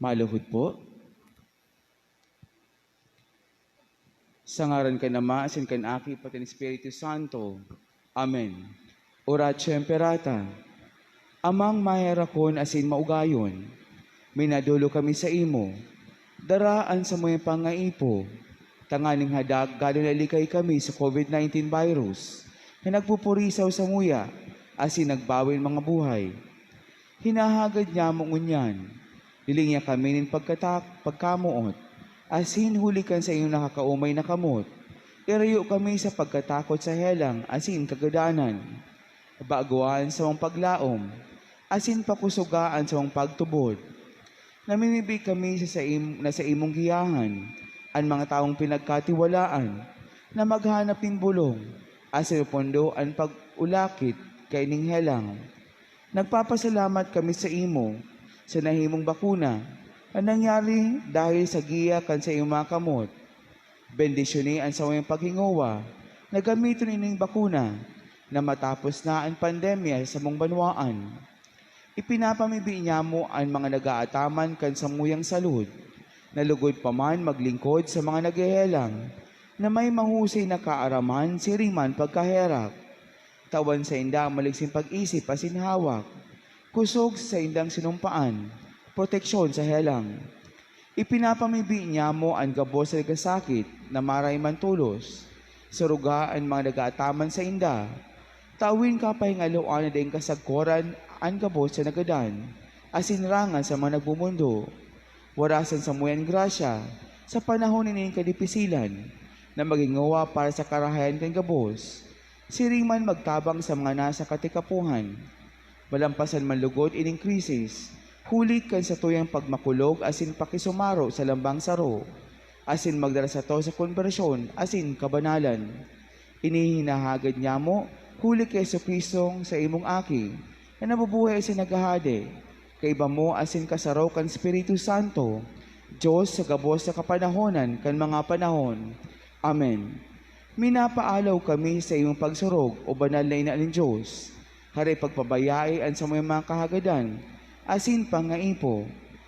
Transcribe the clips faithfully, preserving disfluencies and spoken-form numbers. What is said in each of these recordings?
Maluhod po. Sa ngaran kan Ama, asin kan Aki, pati kan Espiritu Santo. Amen. Oratio Imperata. Amang maherakon asin maugayon, minadolo kami saimo. Dara an samuyang pangaipo, tanganing hadak galon na ilikay kami sa COVID nineteen virus na nagpupurisaw samuya asin nagbawin mga buhay. Hinahagad nyamo ngunyan, lilinga kami nin pagkatak-, pagkamoot, asin huli kan saiyong nakakaomay na kamot, irayo kami sa pagkatakot sa helang asin kagadanan. Bagoa an samong paglaom, asin pakusoga an samong pagtubod. Namimibi kami sa saim-, na sa imong giyahan, an mga tawong pinagkatiwalaan, na maghanap nin bolong, asin mapondo an pag-ulakit kaining helang. Nagpapasalamat kami saimo sa nahimong bakuna na nangyari dahil sa giya kan saimong mga kamot. Bendisyoni an samuyang paghingowa na gamiton ining bakuna na matapos na an pandemya sa samong banwaan. Ipinapamibi nyamo an mga nag-aataman kan samuyang salud, na lugod pa man maglingkod sa mga naghehelang na may mahusay na kaaraman siring man pagkaherak. Tawan sainda an maligsing pag-isip asin hawak, kusog sa saindang sinumpaan, proteksyon sa helang. Ipinapamibi nyamo an gabos na nagkasakit na maray man tolos. Suruga an mga nag-aataman sainda. Tawin kapahingaloan na daing kasagkoran an gabos na nagadan, asin rangan sa mga nagmomondo. Warasan samuyang grasya sa panahon nin kadipisilan, na maghingowa para sa karahayan kan gabos, siring man magtabang sa mga nasa katikapohan. Malampasan man lugod ining krisis, huli kan satuyang pagmakulog asin pakisumaro sa lambang saro, asin magdara sato sa konbersyon asin kabanalan. Ini hinahagad nyamo huli ki Jesu-Cristong saimong Aki, na nabubuhay asin naghahade, kaiba mo asin kasaro kan Espiritu Santo, Dios sa gabos na kapanahonan kan mga panahon. Amen. Minapaalaw kami sa imong pagsurog, o banal na Ina nin Dios. Hare pagpabayai an samuyang mga kahagadan asin pangaipo,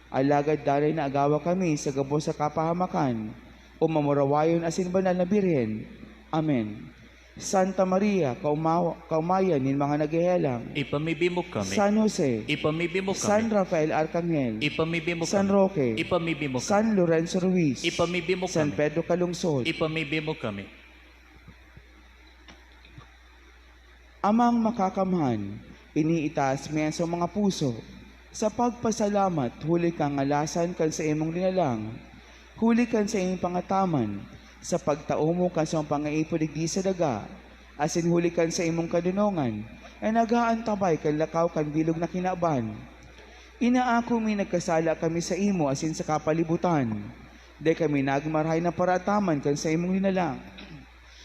alagad danay na agawa kami sa gabos na kapahamakan, o mamurawayon asin banal na Birhen. Amen. Santa Maria, kauma-, kaumayan nin mga naghehelang. Ipamibi mo kami. San Jose. Ipamibi mo kami. San Rafael Arcangel. Ipamibi mo San kami. Roque. Ipamibi mo kami. San Lorenzo Ruiz. Ipamibi mo San kami. Pedro Calungsod. Ipamibi mo kami. Amang Makakamhan, iniitaas mi an samong mga puso sa pagpasalamat huli kan ngalasan kan saimong linalang, huli kan saimong pangataman sa pagtao mo kan samong pangaipo digdi sa daga, asin huli kan saimong kadonongan na nag-aantabay kan lakaw kan bilog na kinaban. Inaako mi nagkasala kami saimo asin sa kapalibutan. Dai kami nagin marahay na paraataman kan saimong linalang.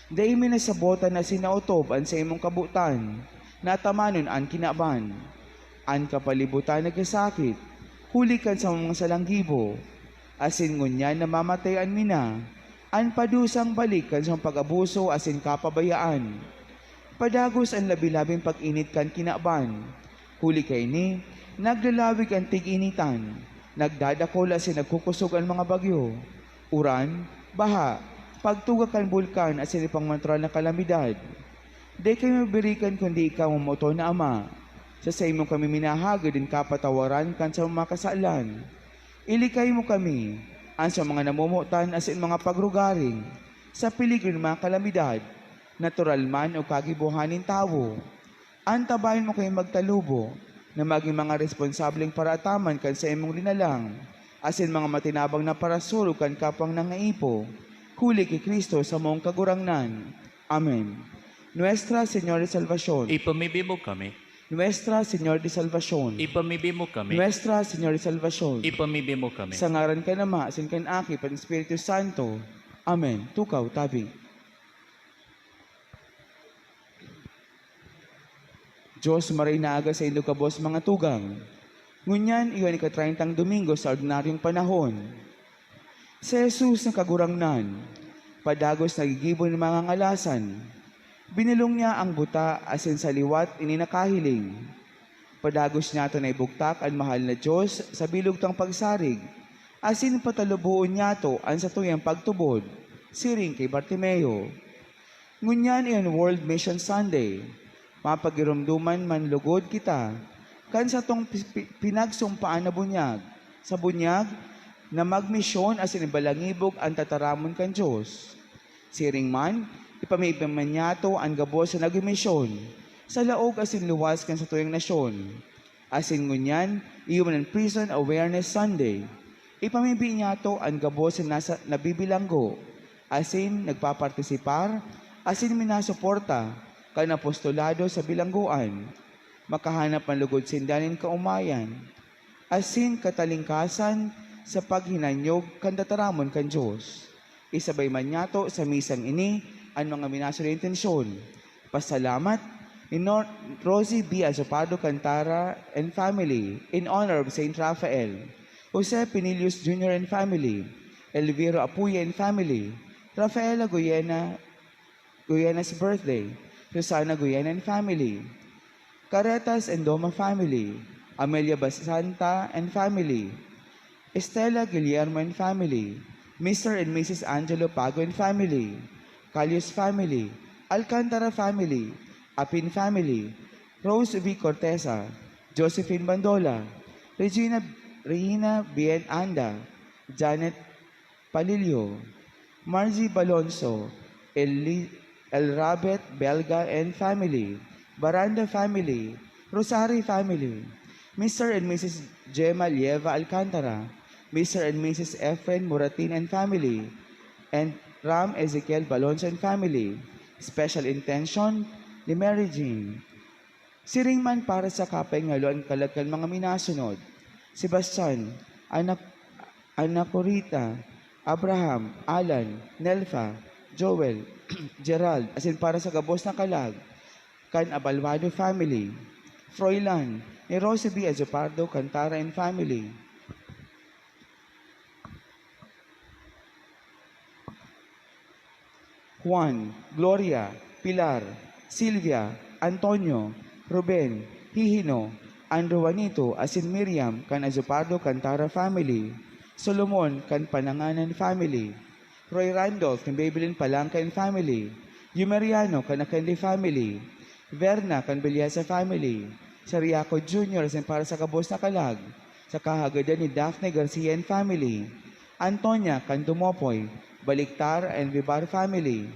Dai mi nasabotan asin naotob an saimong kabotan na atamanon an kinaban. An kapalibutan nagsasakit, huli kan samong mga salang gibo, asin ngunyan namamatayan mi na an padusang balik kan samong pag-abuso asin kapabayaan. Padagos an labi-labing pag-init kan kinaban. Huli kaini, naglalawig an tig-initan, nagdadakul asin nagkukusog an mga bagyo, uran, baha, pagtuga kan bulkan asin iba pang natural na kalamidad. Dai kami mabirikan kundi ikaw, mamoton na Ama. Sa saimo kami minahagad nin kapatawaran kan samong mga kasalan. Ilikay mo kami, an sa mga namomotan asin mga pagrugaring, sa peligro nin mga kalamidad, natural man o kagibohan nin tawo. Antabayan mo kami magtalubo na magin mga responsableng paraataman kan saimong linalang, asin mga matinabang na parasurog kan kapwang nangaipo, huli ki Cristo samong Kagurangnan. Amen. Nuestra Señora de Salvacion. Ipamibi mo kami. Nuestra Señora de Salvacion. Ipamibi mo kami. Nuestra Señora de Salvacion. Ipamibi mo kami. Sa ngaran kan Ama, asin kan Aki, asin kan Espiritu Santo. Amen. Tukaw, tabi. Dios, maray na aga saindo gabos mga tugang. Ngunyan, iyo an ika-treintang Domingo sa ordinaryong panahon. Si Jesus na Kagurangnan, padagos nagigibo nin mga ngalasan. Binolong niya ang buta asin sa liwat ini nakahiling. Padagos niyato naibugtak an mahal na Dios sa bilog tang pagsarig, asin pataluboon niyato an satuyang pagtubod, siring ki Bartimeo. Ngunyan iyo an World Mission Sunday. Mapagiromdoman man logod kita kan satong pi-, pi-, pinagsumpaan na bunyag, sa bunyag na magmisyon asin ibalangibog an tataramon kan Dios. Siring man, ipamibi man niyato an gabos na nagmimisyon sa laog asin luwas kan satuyang nasyon. Asin ngunyan, iyo man an Prison Awareness Sunday. Ipamibi niyato an gabos na nasa, nabibilanggo, asin nagpapartisipar, asin minasuporta kan apostolado sa bilanggoan. Makahanap man logod sinda nin kaomayan, asin katalingkasan sa paghinanyog kan tataramon kan Dios. Isabay man niyato sa misang ini an mga minaso na intensyon. Pasalamat ni Nor-, Rosie B. Azopardo Cantara and family in honor of Saint Raphael, Jose Pinillos Junior and family, Elviro Apuya and family, Rafaela Goyena, Goyena's birthday, Susana Goyena and family, Caretas and Doma family, Amelia Basanta and family, Estela Guillermo and family, Mister and Missus Angelo Pago and family, Calios family, Alcantara family, Apin family, Rose V. Corteza, Josephine Bandola, Regina, Regina Bien Anda, Janet Palillo, Margie Balonso, Eli-, Elrabet Belga and family, Baranda family, Rosari family, Mister and Missus Gemma Lieva Alcantara, Mister and Missus Efren Moratin and family, and Ram Ezekiel Balonso and family. Special intention ni Mary Jean. Siring man para sa kapaingaloan kalag kan mga minasunod, Sebastian, Ana-, Anacorita, Abraham, Alan, Nelfa, Joel, Gerald, asin para sa gabos na kalag kan Abalwado family, Froilan, ni Rosie B. Azopardo Cantara and family. Juan, Gloria, Pilar, Silvia, Antonio, Ruben, Hihino, Andrew Juanito asin Miriam kan Azopardo Cantara family, Solomon kan Pananganan family, Roy Randolph kan Babylon Palangka and family, Yumeriano kan Akende family, Verna kan Belleza family, Sariaco Junior asin para sa gabos na kalag, sa kahagadan ni Daphne Garcia and family, Antonia kan Dumopoy, Baliktar and Vivar family,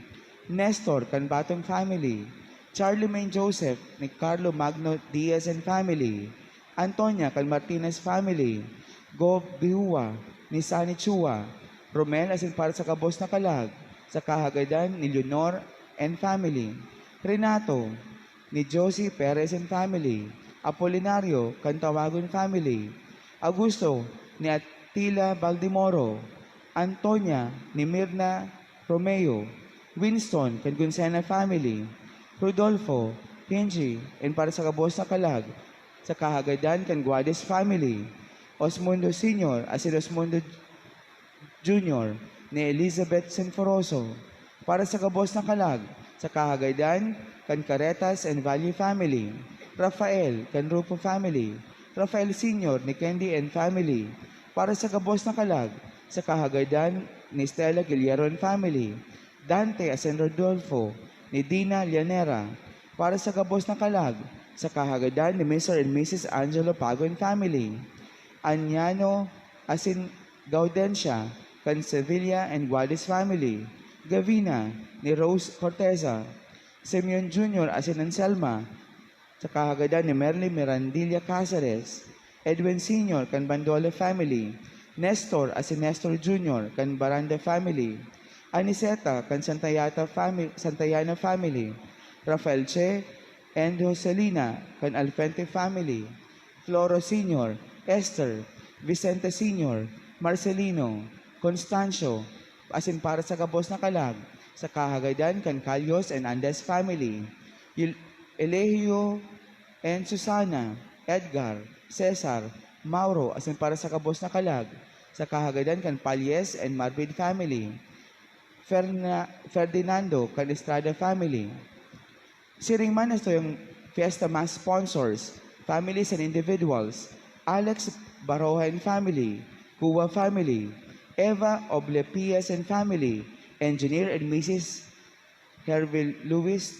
Nestor kan Batong family, Charlemagne Joseph ni Carlo Magno Diaz and family, Antonia kan Martinez family, Gob Bihua ni Sani Chua, Romel asin para sa gabos na kalag, sa kahagadan ni Leonor and family, Renato, ni Josie Perez and family, Apolinario kan Tawagon family, Augusto ni Attila Baldemoro, Antonia ni Mirna Romeo, Winston kan Gunsena family, Rodolfo, Hinji, and para sa gabos na kalag, sa kahagadan kan Guades family, Osmundo Senior asin Osmundo Junior ni Elizabeth Sinforoso, para sa gabos na kalag, sa kahagadan kan Caretas and Valle family, Rafael kan Rufo family, Rafael Senior ni Candy and family, para sa gabos na kalag, sa kahagadan ni Stella Guillermo and family, Dante asin Rodolfo ni Dina Llanera, para sa gabos na kalag, sa kahagadan ni Mister and Missus Angelo Pago and family, Anyano asin Gaudencia kan Sevilla and Guades family, Gavina ni Rose Corteza, Simeon Junior asin Anselma, sa kahagadan ni Merly Mirandilla Caceres, Edwin Senior kan Bandola family, Nestor asin Nestor Junior kan Baranda family, Aniceta kan Santayata fami-, Santayana family, Rafael Che and Joselina kan Alfente family, Floro Senior, Esther, Vicente Senior, Marcelino, Constancio, asin para sa gabos na kalag, sa kahagadan kan Calios and Andes family, Yul-, Eligio and Susana, Edgar, Cesar, Mauro, asin para sa gabos na kalag, sa kahagadan kan Palles and Marbid family, Ferna-, Ferdinando kan Estrada family. Siring man sa tuyang Fiesta Mass sponsors, families and individuals, Alex Baroja and family, Gua family, Eva Oblepias and family, Engineer and Missus Hervil Luis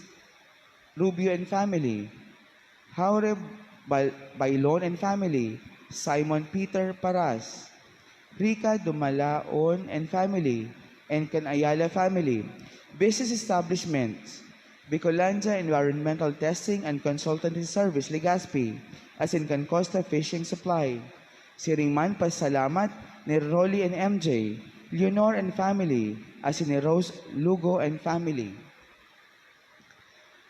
Rubio and family, Haure Bal-, Bailon and family, Simon Peter Paras, Rica Dumalaon and family, and kan Ayala family, business establishments, Bicolandia Environmental Testing and Consultancy Service, Legazpi, asin kan Costa Fishing Supply. Siring man pasalamat ni Rolly and M J, Leonor and family, asin ni Rose Lugo and family.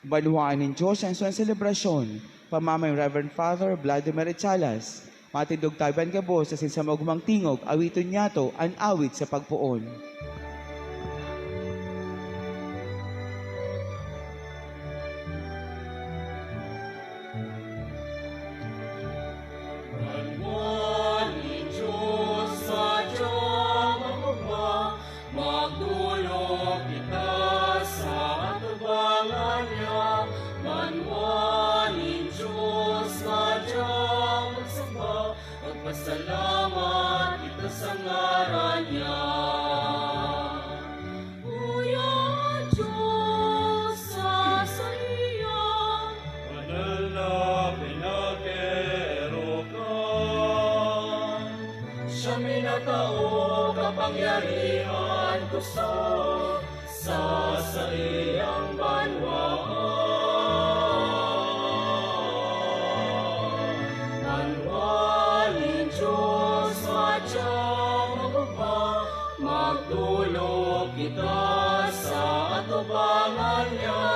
Banwaan nin Diyos an suwang selebrasyon, pamamay Reverend Father Vladimir Echalas. Matindog tabi an gabos asin sa maogmang tingog, awiton niyato an awit sa pagpoon. Banwaan nin Diyos, sadyang magmagwa, magdolok kita sa atubangan niya. Banwaan nin Diyos, sadyang magsamba, magpasalamat kita sa ngaran niya. Uya, Diyos, sa saiyang banal na pinakeerokan, siya minatao kapangyarihan, kusog sa saiyang banwaan. Banwaan nin Diyos, sadyang magmagwa, magdolok kita sa atubangan niya.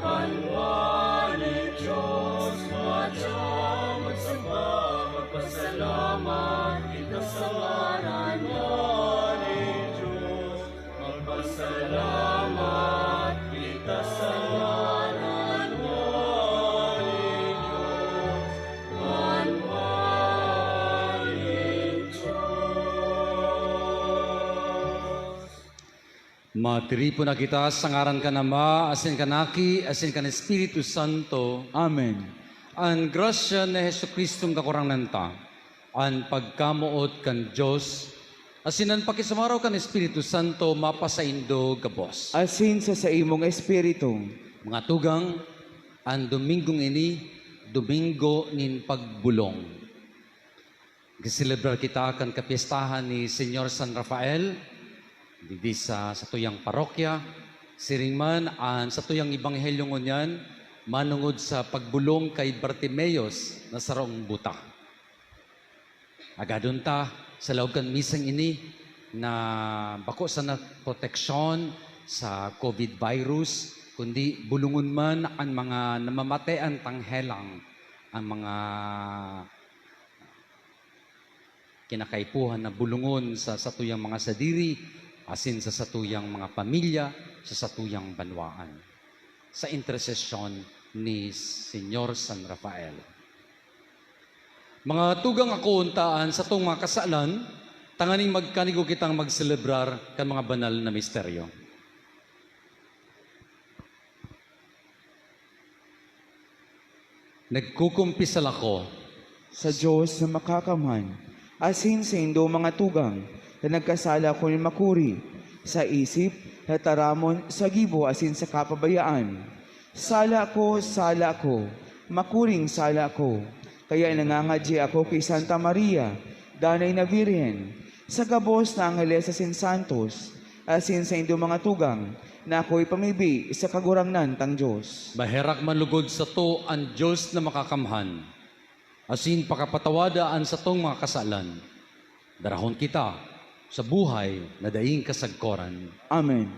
Banwaan nin Diyos, sadyang magsamba, magpasalamat kita sa ngaran niya. Banwaan nin Diyos, magpasalamat kita sa ngaran niya, Diyos. Banwaan nin Diyos. Matiripon na kita sa ngaran kan Ama, asin kan Aki, asin kan Espiritu Santo. Amen. An grasya ni Jesu-Cristong Kagurangnan ta, an pagkamoot kan Dios, asin an pakisumaro kan Espiritu Santo mapasaindo gabos. Asin sa saimong espiritu. Mga tugang, an Domingong ini, Domingo nin Pagbolong. Giselebrar kita kan kapyestahan ni Señor San Rafael, digdi sa satuyang parokya. Siring man an satuyang ebanghelyo ngunyan, manongod sa pagbolong kay Bartimeus na sarong buta. Agadon ta, sa laog kan misang ini, na bako sana proteksyon sa covid virus, kundi bolongon man an mga namamatean tang helang, an mga kinakaipuhan na bolongon sa satuyang mga sadiri, asin sa satuyang mga pamilya, sa satuyang banwaan. Sa intersesyon ni Señor San Rafael. Mga tugang, akoon ta an satong mga kasalan, tanganing magkanigo kitang magselebrar kan mga banal na misteryo. Nagkukumpisal ako sa Dios na Makakamhan, asin saindo, mga tugang, na nagkasala ako nin makuri, sa isip, sa taramon, sa gibo, asin sa kapabayaan. Sala ko, sala ko, makuring sala ko. Kaya nangangadyi ako ki Santa Maria, danay na Birhen, sa gabos na angheles asin santos, asin saindo, mga tugang, na ako ipamibi sa Kagurangnan tang Dios. Maherak man lugod sato an Dios na Makakamhan, asin pakapatawada an satong mga kasalan. Darahon kita sa buhay na daing kasagkoran. Amen.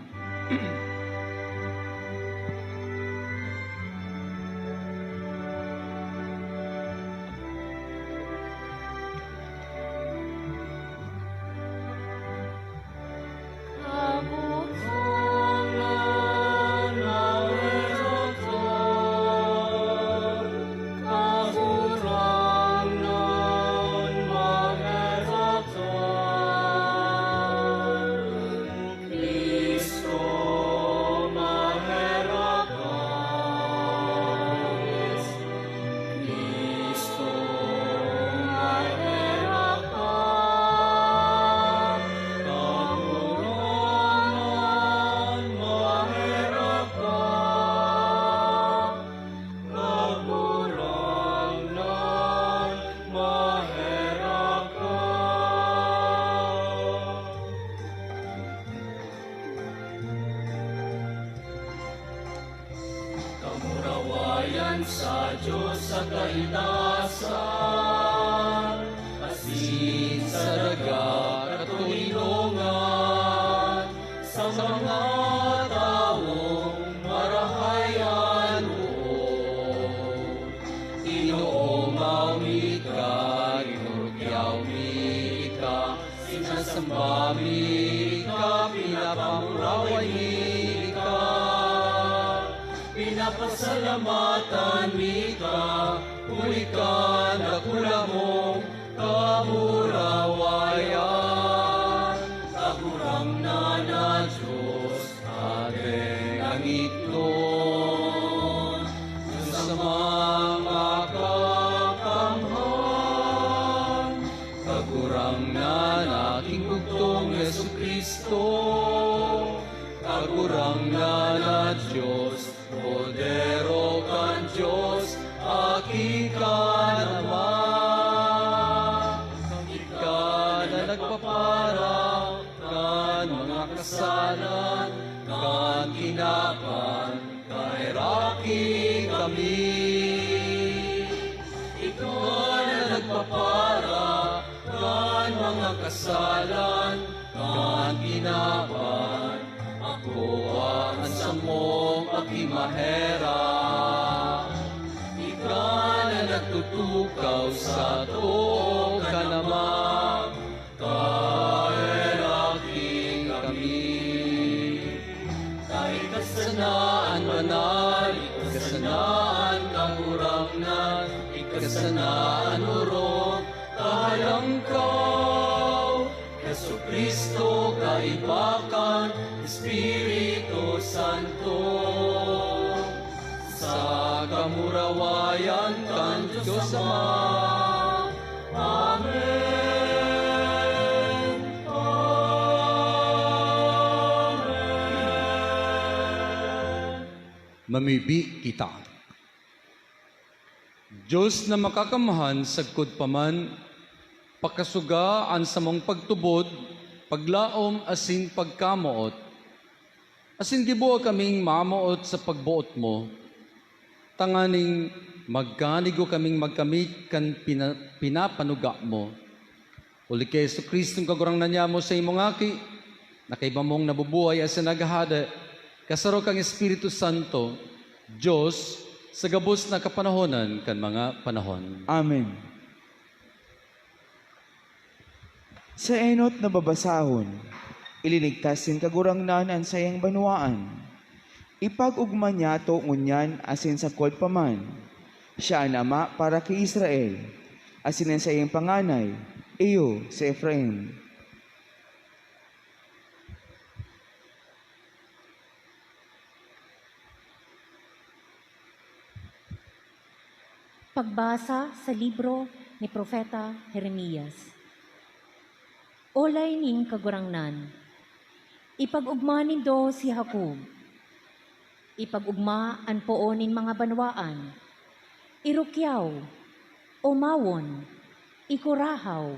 Yan sa Diyos sa kaitasan, asin sa daga katoninongan, sa mga tawong marahay an loob. Ginoo, maomit ka, ginurugyaw mi ka, sinasamba mi ka, pinapamuraway mi ka, pinapasalamatan mi ka, huli kan dakula mong kamurawayan. Kagurangnan na Diyos, Aten ang itnon, Diyos Amang makakamhan, Kagurangnan na aking bugtong Jesu-Cristo, Kagurangnan na Diyos, Kordero kan Diyos, aki kan Ama. Ika na nagpapara kan mga kasalan kan kinaban, kaheraki kami. Ika na nagpapara kan mga kasalan kan kinaban, akoa an samong pakimahera. Ika na nagtutukaw sa too kan Ama, kaheraki kami. Ika sana an banal, ika sana an kagurangnan, ika sana an orog, kahalangkaw, Jesu-Cristo, kaiba kan Espiritu Santo, sa kamurawayan kan Diyos Ama. Amen. Amen. Mamibi kita. Diyos na makakamhan, sagkod pa man, pakasuga an samong pagtubod, paglaom asin pagkamoot, asin giboha kaming mamoot sa pagboot mo, tanganing magkanigo kaming magkamit kan pina-, pinapanuga mo. Huli ki Jesu-Cristong Kagurangnan niamo, sa imong Aki, na kaiba mong nabubuhay asin naghahade, kasaro kan Espiritu Santo, Diyos, sa gabos na kapanahonan kan mga panahon. Amen. Sa enot na babasahon, ilinigtas nin Kagurangnan an saiyang banwaan. Ipag-ogma niyato ngunyan asin sagkod pa man. Siya an ama para ki Israel, asin an saiyang panganay, iyo si Efraim. Pagbasa sa libro ni Propeta Jeremias. Olay nin Kagurangnan, ipag-ogma nindo si Jacob, ipag-ogma an poon nin mga banwaan, irukyaw, omawon, ikurahaw.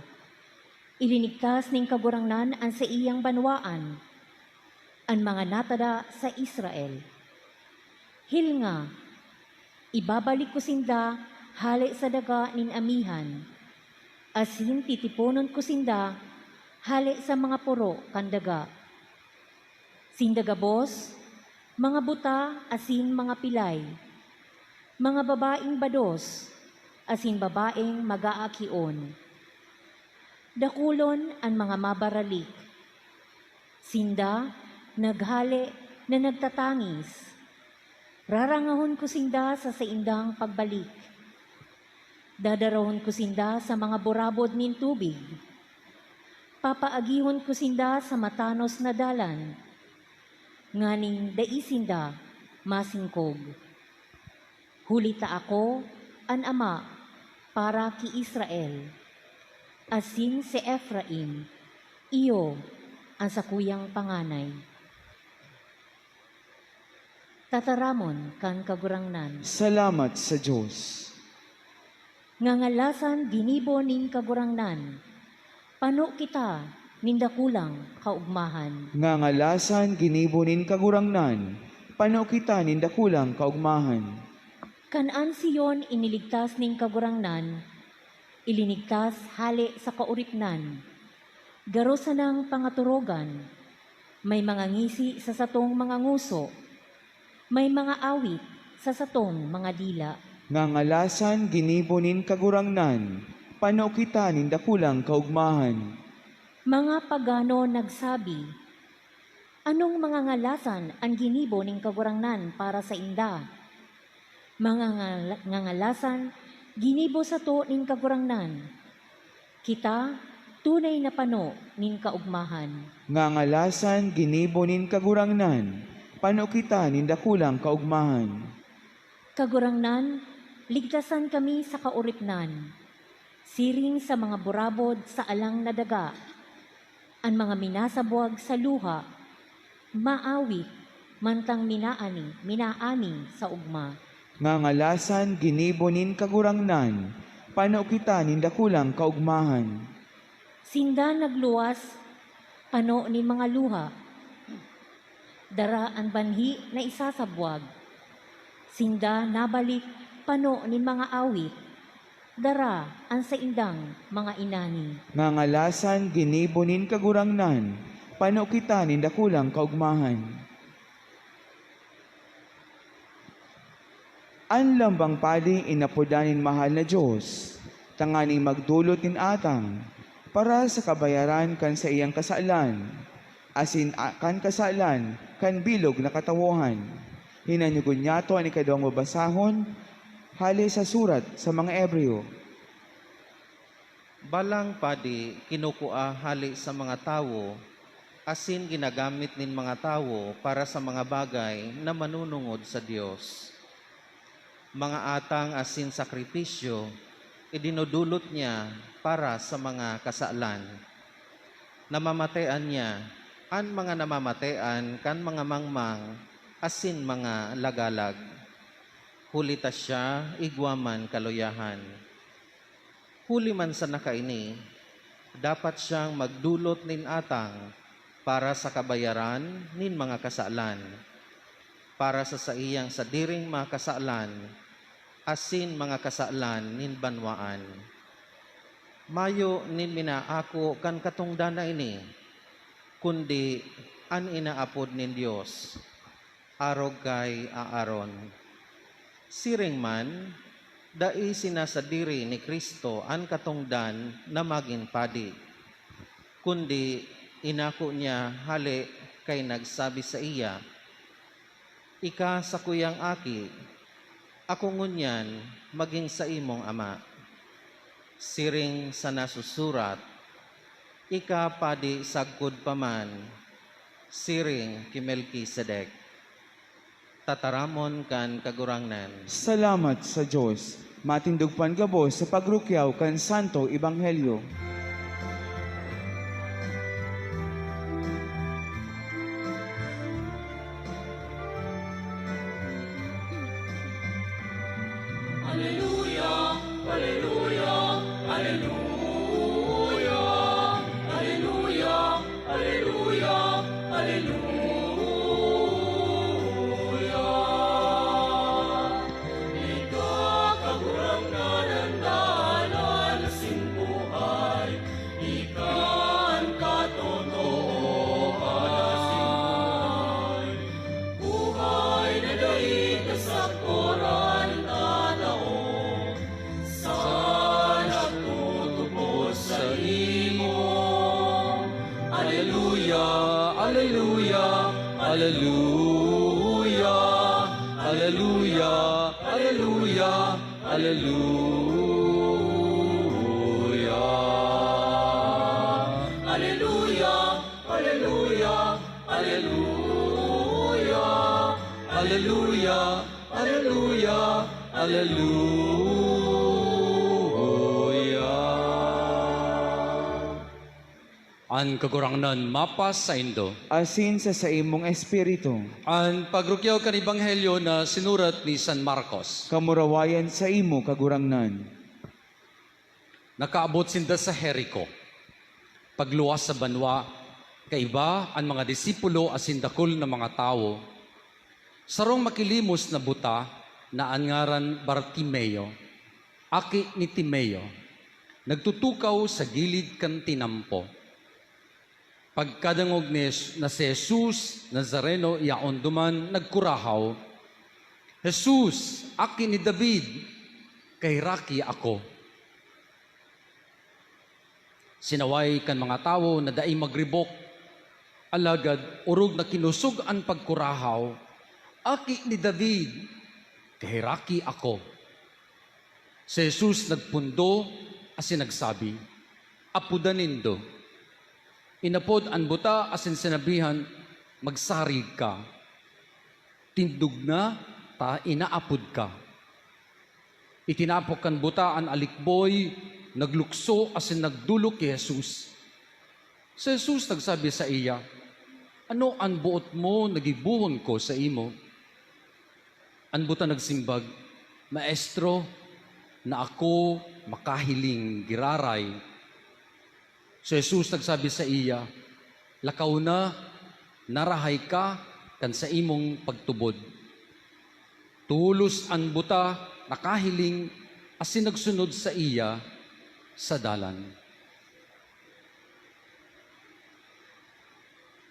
Ilinigtas nin Kagurangnan an saiyang banwaan, an mga natada sa Israel. Hilnga, ibabalik ko sinda hale sa daga nin amihan, asin titiponon ko sinda hale sa mga poro kan daga. Sinda gabos, mga buta asin mga pilay, mga babaeng bados asin babaeng mag-aakion. Dakulon an mga mabaralik. Sinda naghale na nagtatangis. Rarangahon ko sinda sa saindang pagbalik. Dadarahon ko sinda sa mga burabod nin tubig. Papaagihon ko sinda sa matanos na dalan, nganing dai sinda masingkog. Huli ta ako an ama para ki Israel, asin si Efraim, iyo, an sakuyang panganay. Tataramon kan Kagurangnan. Salamat sa Dios. Ngangalasan ginibo nin Kagurangnan, pano kita nin dakulang kaogmahan. Ngangalasan ginibo nin Kagurangnan, pano kita nin dakulang kaogmahan. Kan an Sion iniligtas nin Kagurangnan, ilinigtas hale sa kaoripnan. Garo sanang pangatorogan. May mga ngisi sa satong mga ngoso. May mga awit sa satong mga dila. Ngangalasan ginibo nin Kagurangnan, pano kita nin dakulang kaogmahan. Mga pagano nagsabi, "Anong mga ngalasan an ginibo nin Kagurangnan para sainda?" Mga ngal-, ngangalasan ginibo sato nin Kagurangnan. Kita, tunay na pano nin kaogmahan. Ngangalasan ginibo nin Kagurangnan, pano kita nin dakulang kaogmahan. Kagurangnan, ligtasan kami sa kaoripnan. Siring sa mga burabod sa alang na daga, an mga minasabwag sa luha, maawit, mantang minaani, minaani sa ugma. Ngangalasan ginibo nin Kagurangnan, pano kita nin dakulang kaogmahan. Sinda nagluwas, pano nin mga luha. Dara an banhi na isasabwag. Sinda nabalik, pano nin mga awit. Dara an saindang mga inani. Ngangalasan ginibo nin Kagurangnan, pano kita nin dakulang kaogmahan. An lambang padi inapodan nin mahal na Dios, tanganing magdolot nin atang para sa kabayaran kan saiyang kasalan, asin a-, kan kasalan kan bilog na katawohan. Hinanyogon niyato an ikaduang babasahon, hale sa surat sa mga Hebreo. Balang padi kinukua hale sa mga tawo, asin ginagamit nin mga tawo para sa mga bagay na manunungod sa Dios. Mga atang asin sakripisyo idinodolot niya para sa mga kasalan. Namamatean niya an mga namamatean kan mga mangmang asin mga lagalag, huli ta siya igwa man kaluyahan. Huli man sana kaini, dapat siyang magdolot nin atang para sa kabayaran nin mga kasalan, para sa saiyang sadiring mga kasalan asin mga kasalan nin banwaan. Mayo nin minaako kan katongdan na ini, kundi an inaapod nin Dios, arog kay Aaron. Siring man, dai sinasadiri ni Cristo an katongdan na magin padi, kundi inako niya hale kay nagsabi saiya, "Ika sakuyang aki, ako ngunyan magin saimong ama." Siring sa nasusurat, "Ika padi sagkod pa man, siring ki Melkisedek." Tataramon kan Kagurangnan. Salamat sa Dios. Matindog pa an gabos sa pagrukyaw kan Santo Ebanghelyo. Aleluya, aleluya, aleluya, aleluya, aleluya, aleluya. Ika, Kagurangnan, an dalan asin buhay. Ika an katotoohan asin buhay. Buhay na dai kasakoran tatao sa nagtutubod saimo. Aleluya, aleluya, aleluya, aleluya, aleluya, aleluya. Aleluya, aleluya, aleluya. Aleluya, aleluya, aleluya. An Kagurangnan mapasaindo. Asin sa saimong espiritu. An pagrukyaw kan Ebanghelyo na sinurat ni San Marcos. Kamurawayan saimo, Kagurangnan. Nakaabot sinda sa Jerico. Pagluwas sa banwa, kaiba an mga disipulo asin dakul na mga tawo. Sarong makilimos na buta, na an ngaran Bartimeo, aki ni Timeo, nagtutukaw sa gilid kan tinampo. Pagkadangog ni Jes-, na si Jesus Nazareno yaon duman, nagkurahaw, "Jesus, Aki ni David, kaheraki ako!" Sinaway kan mga tawo na dai magribok, alagad orog na kinusog an pagkurahaw, "Aki ni David, kaheraki ako!" Si Jesus nagpundo asin nagsabi, "Apodan nindo." Inapod an buta asin sinabihan, "Magsarig ka. Tindog na, ta inaapod ka." Itinapok kan buta an alikboy, naglukso asin nagdolok ki Jesus. Si Jesus nagsabi saiya, "Ano an boot mo na gibohon ko saimo?" An buta nagsimbag, "Maestro, na ako makahiling giraray." Si Jesus nagsabi saiya, "Lakaw na, narahay ka kan saimong pagtubod." Tolos an buta nakahiling asin nagsunod saiya sa dalan.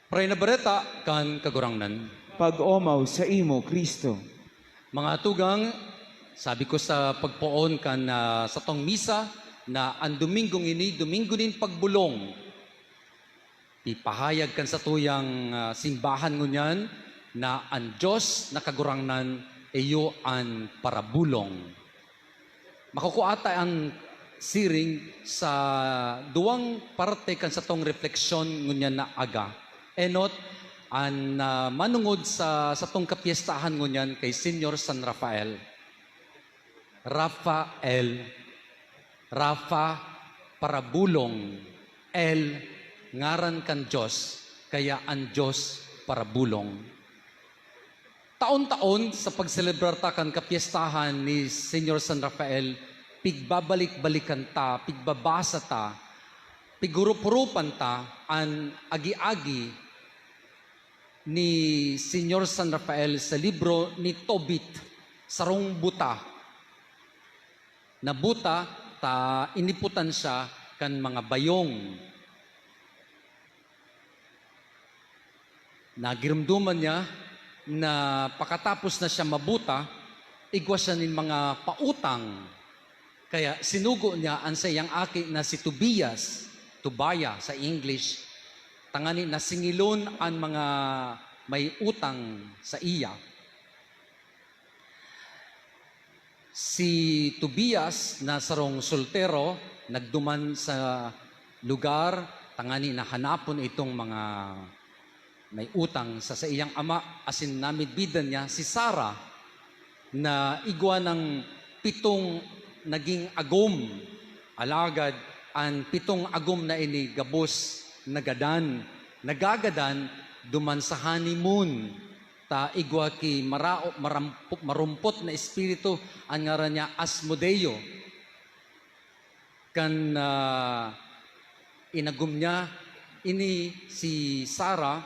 Pray na Bareta kan Kagurangnan. Pag-omaw saimo, Cristo. Mga tugang, sabi ko sa pagpoon kan, ah, satong misa na an Domingong ini, Domingo nin Pagbolong. Ipahayag kan satuyang, ah, simbahan ngunyan na an Dios na Kagurangnan iyo an parabolong. Makukua ta an siring sa duwang parte kan satong refleksyon ngunyan na aga. Enot, an, ah, manongod sa satong kapyestahan ngunyan kay Señor San Rafael. Rafael, Rafa, parabolong, El, ngaran kan Dios, kaya an Dios parabolong. Taon-taon, sa pagselebrar ta kan kapyestahan ni Señor San Rafael, pigbabalik-balikan ta, pigbabasa ta, pighurup-hurupan ta an agi-agi ni Señor San Rafael sa libro ni Tobit, sarong buta. Nabuta ta iniputan siya kan mga bayong. Nagiromdoman niya na pakatapos na siya mabuta, igwa siya nin mga pautang. Kaya sinugo niya an saiyang aki na si Tobias, Tobaya sa English, tangani na singilon an mga may utang saiya. Si Tobias na sarong soltero nagduman sa lugar tangani na hanapon itong mga may utang sa saiyang ama, asin namidbidan niya si Sara na igwa nang pitong naging agom. Alagad an pitong agom na ini gabos nagadan, nagagadan duman sa honeymoon. Ta igwa ki marao-, marampo-, marumpot na espiritu, an ngaran niya Asmodeo. Kan, ah, inagom niya ini si Sara,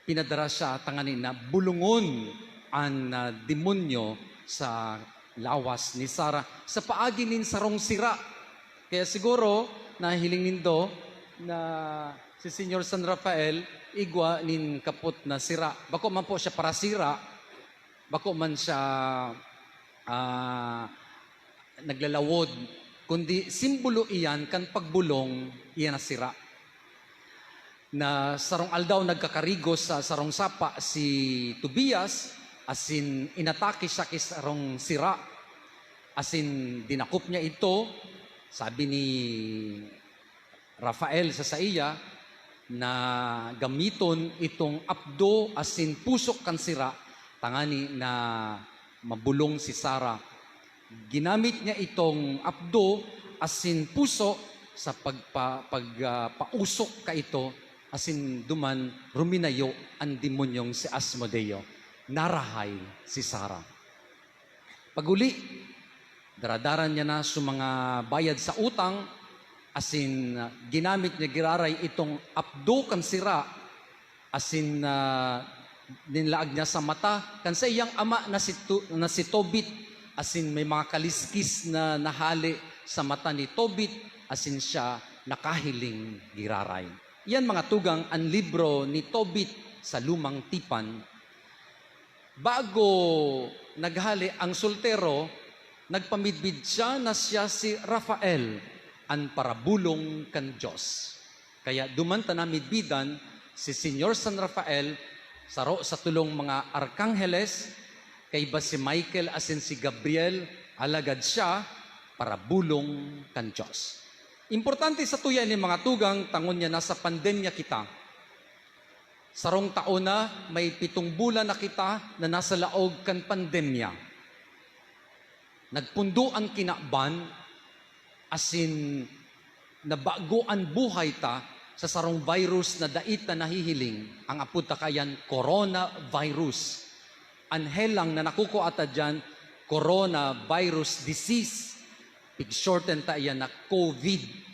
pinadara siya tangani na bulongon an, ah, demonyo sa lawas ni Sara sa paagi nin sarong sira. Kaya siguro, nahiling nindo na si Señor San Rafael igwa nin kapot na sira. Bako man po siya parasira, bako man siya, ah, naglalawod, kundi simbolo iyan kan pagbolong iyan na sira. Na sarong aldaw nagkakarigos sa sarong sapa si Tobias, asin inatake siya ki sarong sira, asin dinakop niya idto. Sabi ni Rafael sa saiya na gamiton itong apdo asin pusok kan sira tangani na mabolong si Sara. Ginamit niya itong apdo asin puso sa pagpa-, pag, ah, pausok kaito, asin duman ruminayo an demonyong si Asmodeo. Narahay si Sara. Pag-uli, daradaran niya na sa mga bayad sa utang, asin, ah, ginamit niya giraray itong apdo kan sira, asin, ah, ninlaag niya sa mata kan saiyang ama na si Tu-, na si Tobit, asin may mga kaliskis na nahale sa mata ni Tobit, asin siya nakahiling giraray. Yan, mga tugang, an libro ni Tobit sa Lumang Tipan. Bago naghale ang soltero, nagpamidbid siya na siya si Rafael, an parabolong kan Dios. Kaya duman ta namidbidan si Señor San Rafael, saro sa tolong mga arkangheles, kaiba si Michael asin si Gabriel, alagad siya parabolong kan Dios. Importante satuya ini, mga tugang, ta ngunyan nasa pandemya kita. Sarong taon na, may pitong bulan na kita na nasa laog kan pandemya. Nagpundo an kinaban, asin nabago an buhay ta sa sarong virus na dai ta nahihiling. Ang apod ta kaiyan, coronavirus. An helang na nakukua ta diyan, coronavirus disease. Pig-shorten ta iyan na COVID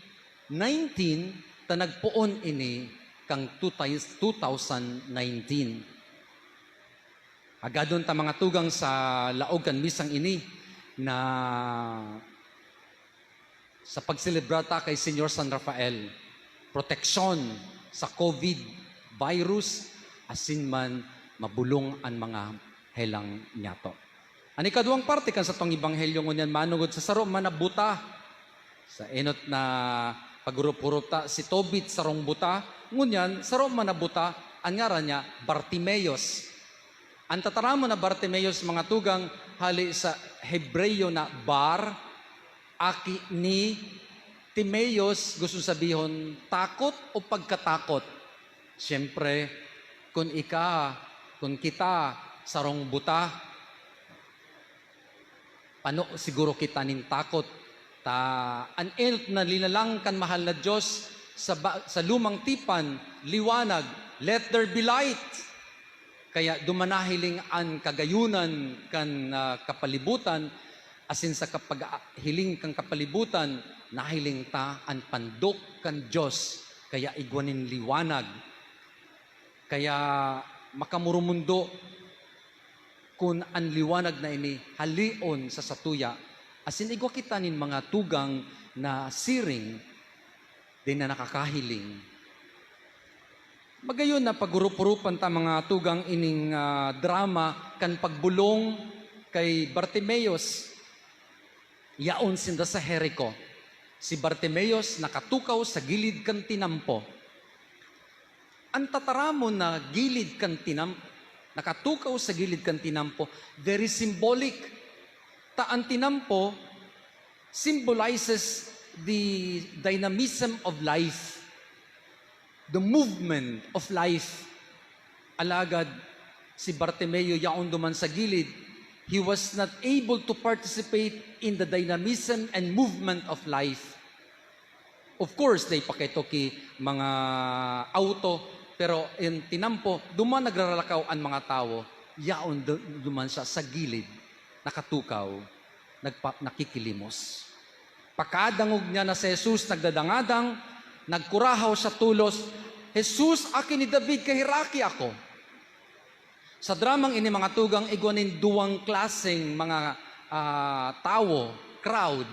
nineteen, ta nagpoon ini kan two thou-, two thousand nineteen. Hagadon ta, mga tugang, sa laog kan misang ini na sa pagselebra ta kay Señor San Rafael, proteksyon sa COVID virus, asin man mabolong an mga helang niyato. An ikaduwang parte kan satong ebanghelyo ngunyan manongod sa saro man na buta. Sa enot na paghurup-hurup ta, si Tobit sarong buta, ngunyan saro man na buta, an ngaran niya Bartimeus. An tataramon na Bartimeus, mga tugang, hali sa Hebreo na bar, aki ni Timeus, gustong sabihon, takot o pagkatakot. Siyempre, kun ika, kun kita, sarong buta, pano siguro kita nin takot. Ta, an enot na linalang kan mahal na Dios sa ba-, sa Lumang Tipan, liwanag, "Let there be light." Kaya duman nahiling an kagayunan kan, ah, kapalibutan, asin sa kapaghiling kan kapalibutan, nahiling ta an pandok kan Dios, kaya igwa nin liwanag. Kaya makamurumundo kun an liwanag na ini haleon sa satuya, asin igwa kita nin mga tugang na siring, dai na nakakahiling. Magayon na paghurup-hurupan ta, mga tugang, ining, ah, drama kan pagbolong kay Bartimeus. Yaon sinda sa Jerico. Si Bartimeus nakatukaw sa gilid kan tinampo. An tataramon na gilid kan tinam-, nakatukaw sa gilid kan tinampo, very symbolic. Ta an tinampo symbolizes the dynamism of life, the movement of life. Alagad si Bartimeo yaon duman sa gilid, he was not able to participate in the dynamism and movement of life. Of course, dai pa kaito ki mga auto, pero in tinampo, duman nagraralakaw an mga tawo, yaon du-, duman siya sa gilid, nakatukaw, nagpa-, nakikilimos. Pakadangog niya na si Jesus nagdadangadang, nagkurahaw siya tolos, "Jesus, Aki ni David, kaheraki ako!" Sa dramang ini, mga tugang, igwa nin duwang klaseng mga, ah, tawo, crowd,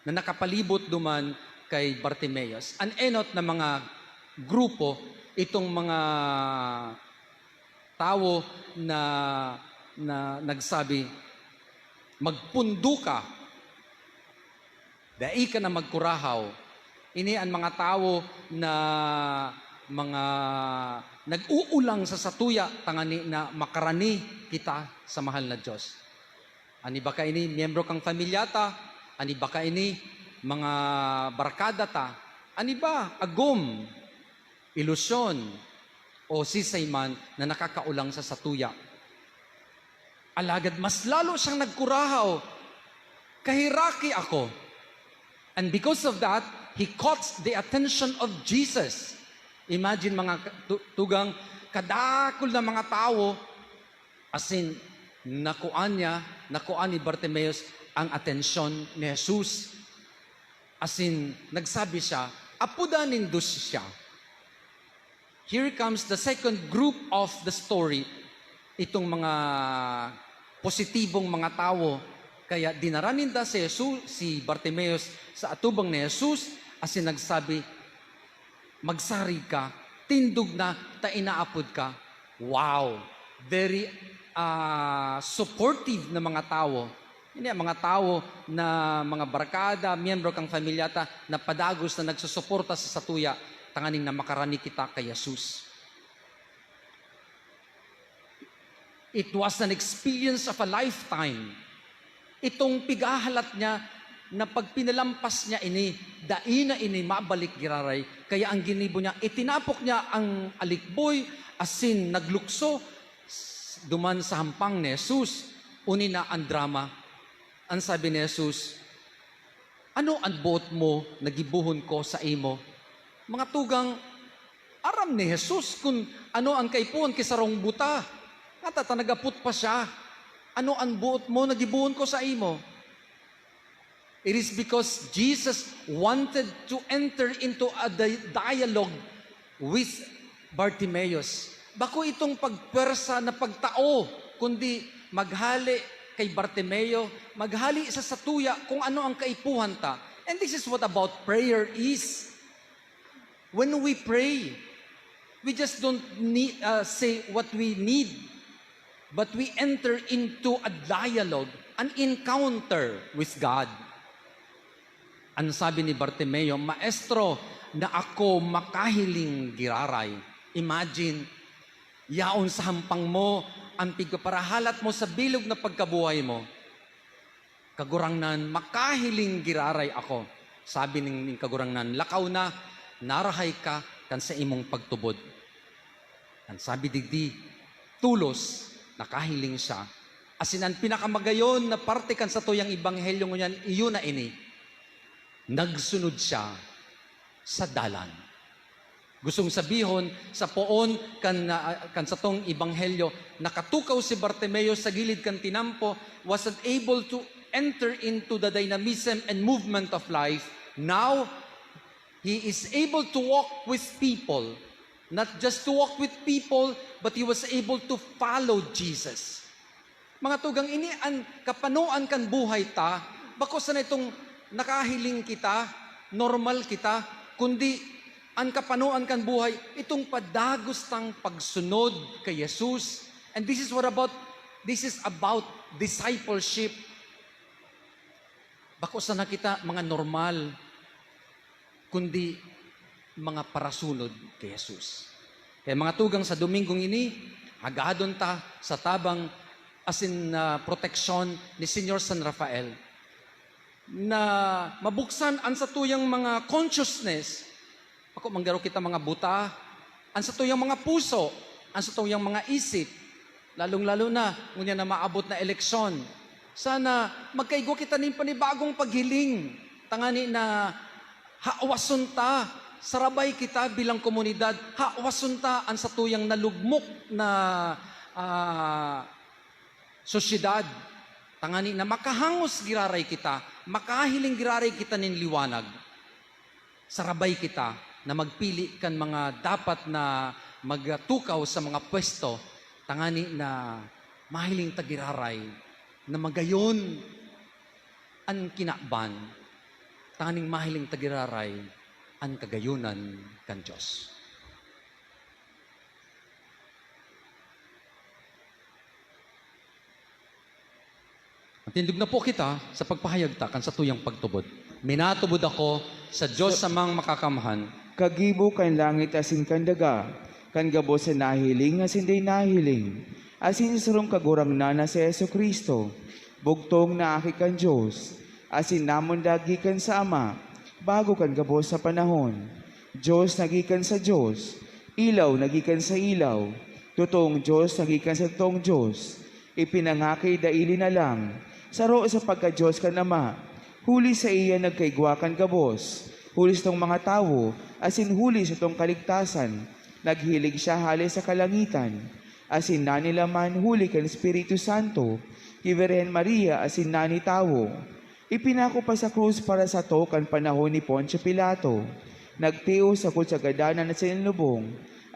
na nakapalibot duman kay Bartimeus. An enot na mga grupo, itong mga tawo na, na nagsabi, "Magpundo ka, dai ka na magkurahaw." Ini an mga tawo na mga nag-uulang sa satuya tangani na makarani kita sa mahal na Dios. An iba kaini, miyembro kan pamilya ta, an iba kaini, mga barkada ta, an iba, agom, ilusyon, o sisay man na nakakaulang sa satuya. Alagad mas lalo siyang nagkurahaw, "Kaheraki ako." And because of that, he caught the attention of Jesus. Imagine, mga ka-, tu-, tugang, kadakul na mga tawo, asin, nakuan niya, nakuan ni Bartimeus ang atensyon ni Jesus. Asin, nagsabi siya, "Apodan nindo siya." Here comes the second group of the story. Itong mga positibong mga tawo. Kaya dinara ninda si Jesus, si Bartimeus sa atubang ni Jesus, asin nagsabi, "Magsarig ka, tindog na, ta inaapod ka." Wow! Very, ah, supportive na mga tawo. Ini ang mga tawo na mga barkada, miyembro kan pamilya ta, na padagos na nagsusuporta sa satuya, tanganing na makarani kita kay Jesus. It was an experience of a lifetime. Itong pighahalat niya na pag pinalampas niya ini, dai na ini mabalik giraray. Kaya ang ginibo niya, itinapok niya ang alikboy, asin naglukso s-, duman sa hampang ni Jesus. Uni na ang drama. Ang sabi ni Jesus, "Ano an boot mo na gibohon ko saimo?" Mga tugang, aram ni Jesus kun ano an kaipuhan ki sarong buta. Ngata ta nag-apot pa siya, "Ano an boot mo na gibohon ko saimo?" It is because Jesus wanted to enter into a di-, dialogue with Bartimeus. Bako itong pagpwersa na pagtao, kundi maghale kay Bartimeo, maghale sa satuya kung ano ang kaipuhan ta. And this is what about prayer is. When we pray, we just don't need, uh, say what we need, but we enter into a dialogue, an encounter with God. An sabi ni Bartimeo, "Maestro, na ako makahiling giraray." Imagine, yaon sa hampang mo an pigpaparahalat mo sa bilog na pagkabuhay mo. "Kagurangnan, makahiling giraray ako." Sabi nin, nin Kagurangnan, "Lakaw na, narahay ka kan saimong pagtubod." An sabi digdi, tolos, nakahiling siya. Asin an pinakamagayon na parte kan satuyang ebanghelyo ngunyan, iyo na ini, nagsunod siya sa dalan. Gustong sabihon, sa poon kan, ah, kan satong ebanghelyo, nakatukaw si Bartimeo sa gilid kan tinampo, wasn't able to enter into the dynamism and movement of life. Now, he is able to walk with people. Not just to walk with people, but he was able to follow Jesus. Mga tugang, ini an kapanoan kan buhay ta, bako sana itong nakahiling kita, normal kita, kundi an kapanoan kan buhay, itong padagos tang pagsunod kay Jesus. And this is what about, this is about discipleship. Bako sana kita mga normal, kundi mga parasunod ki Jesus. Kaya mga tugang, sa Domingong ini, hagadon ta sa tabang asin, ah, proteksyon ni Señor San Rafael na mabuksan an satuyang mga consciousness. Bako man garo kita mga buta, an satuyang mga puso, an satuyang mga isip, lalong-lalo na ngunyan na maabot na eleksyon. Sana magkaigwa kita nin panibagong paghiling, tangani na hawason ta, sarabay kita bilang komunidad, hawason ta an satuyang nalugmok na, ah, sosyedad, tangani na makahangos giraray kita, makahiling giraray kita nin liwanag. Sarabay kita na magpili kan mga dapat na magtukaw sa mga pwesto, tangani na mahiling ta giraray na magayon an kinaban, tanganing mahiling ta giraray an kagayonan kan Dios. Matindog na po kita sa pagpahayag ta kan satuyang pagtubod. Minatubod ako sa Dios Amang Makakamhan, kagibo kan langit asin kan daga, kan gabos na nahiling asin dai nahiling, asin sa sarong Kagurangnan na si Jesu-Cristo, bugtong na Aki kan Dios, asin namundag gikan sa Ama, bago kan gabos na panahon. Dios na gikan sa Dios, ilaw na gikan sa ilaw, totoong Dios na gikan sa totoong Dios, ipinangaki dai linalang, saro sa pagka-Dios kan Ama, huli saiya nagkaigwa kan gabos, huli satong mga tawo, asin huli satong kaligtasan, naghilig siya hale sa kalangitan, asin nanilaman huli kan Espiritu Santo, ki Birhen Maria asin nani tawo. Ipinako pa sa krus para sato kan panahon ni Poncio Pilato. Nagtios sagkod sa gadanan na sinilubong,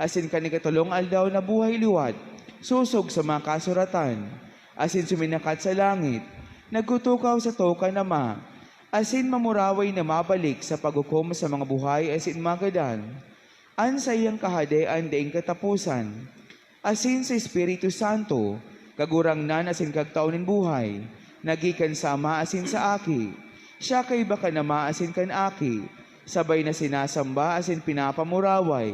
asin kan ikatolong aldaw nabuhay liwat, sosog sa mga kasuratan, asin suminakat sa langit, nagtutukaw sato kan Ama, asin mamuraway na mabalik sa paghukom sa mga buhay asin mga gadan. An saiyang kahadean daing kataposan, asin sa Espiritu Santo, Kagurangnan asin Kagtao nin buhay, na gikan sa Ama asin sa Aki. Siya kaiba kan Ama asin kan Aki, sabay na sinasamba asin pinapamuraway.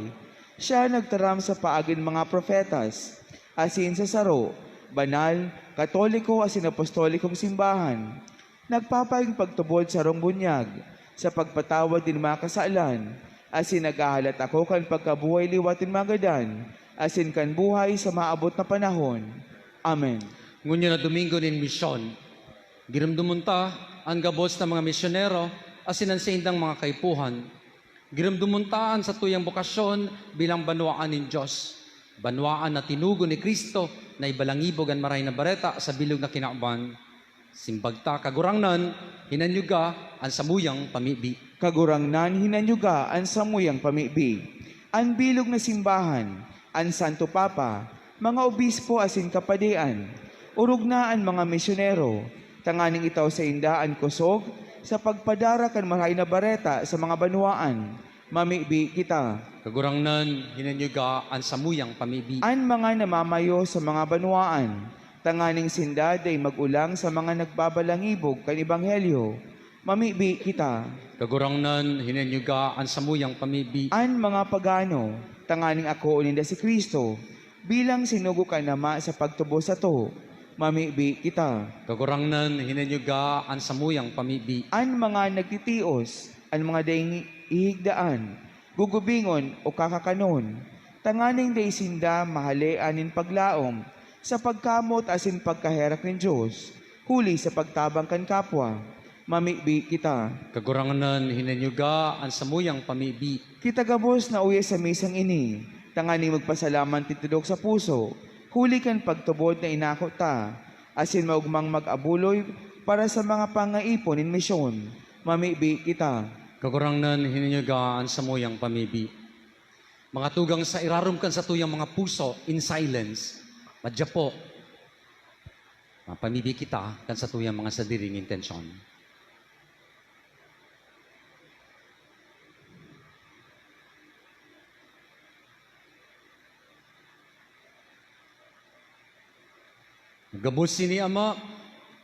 Siya nagtaram sa paagin mga propetas, asin sa saro, banal, katoliko asin apostolikong simbahan. Nagpapaing pagtubod sarong bunyag sa pagpatawad nin mga kasalan, asin naghahalat ako kan pagkabuhay liwat nin mga gadan, asin kan buhay sa maabot na panahon. Amen. Ngunyan na Domingo nin Misyon, giromdomon ta an gabos na mga misyonero asin an saindang mga kaipuhan. Giromdomon ta an satuyang bokasyon bilang banwaan nin Dios, banwaan na tinugon ni Cristo na ibalangibog an Marahay na Bareta sa bilog na kinaban. Simbag ta, Kagurangnan, hinanyuga an samuyang pamibi. Kagurangnan, hinanyuga an samuyang pamibi. An bilog na simbahan, an Santo Papa, mga obispo asin kapadian, orog na an mga misyonero, tanganing itao sainda an kosog sa pagpadara kan Marahay na Bareta sa mga banwaan. Mamibi kita. Kagurangnan, hinanyuga an samuyang pamibi. An mga namamayo sa mga banwaan, tanganing sinda dai mag-olang sa mga nagbabalangibog kan ebanghelyo. Mamibi kita. Kagurangnan, hinanyuga an samuyang pamibi. An mga pagano, tanganing akoon ninda si Cristo, bilang sinugo kan Ama sa pagtubos sato. Mamibi kita. Kagurangnan, hinanyuga an samuyang pamibi. An mga nagtitios, an mga daing ihigdaan, gugubingon o kakakanon, tanganing dai sinda mahalean nin paglaom sa pagkamot asin pagkaherak nin Dios, huli sa pagtabang kan kapwa. Mamibi kita. Kagurangnan, hinanyuga an samuyang pamibi. Kita gabos na uya sa misang ini, tanganing magpasalamat nin tudok sa puso, huli kan pagtubod na inako ta, asin maogmang mag-abuloy para sa mga pangaipon nin misyon. Mamibi kita. Kagurangnan, hinanyuga an samuyang pamibi. Mga tugang, sa irarom kan satuyang mga puso, in silence, madya po, mapamibi kita kan satuyang mga sadiring intensyon. Gabos ini, Ama,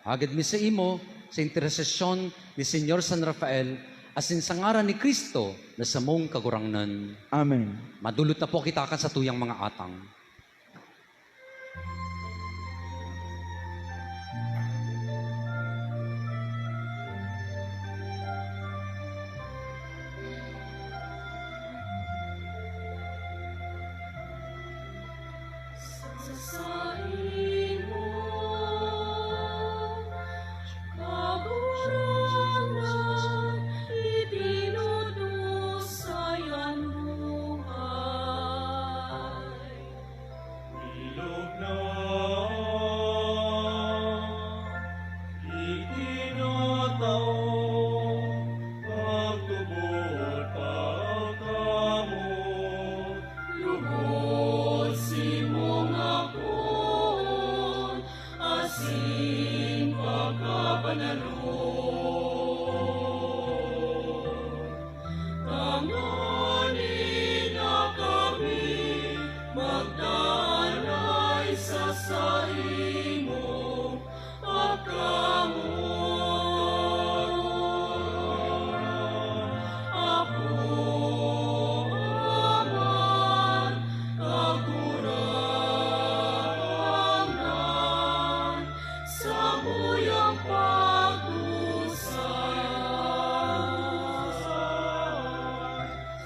hagad mi saimo, sa intersesyon ni Señor San Rafael, asin sa ngaran ni Cristo na samong Kagurangnan. Amen. Madulot na po kita kan satuyang mga atang. Sa saimo, Kagurangnan, itinudusay an buhay. Bilog na itinataw, pagtubod, pagkamoot, lugod si mong akoon, asin pagkabanalon. Tanganing na kami magdanay sa saimo pagkamoot. Apo, Ama, Kagurangnan, samuyang pagdusay,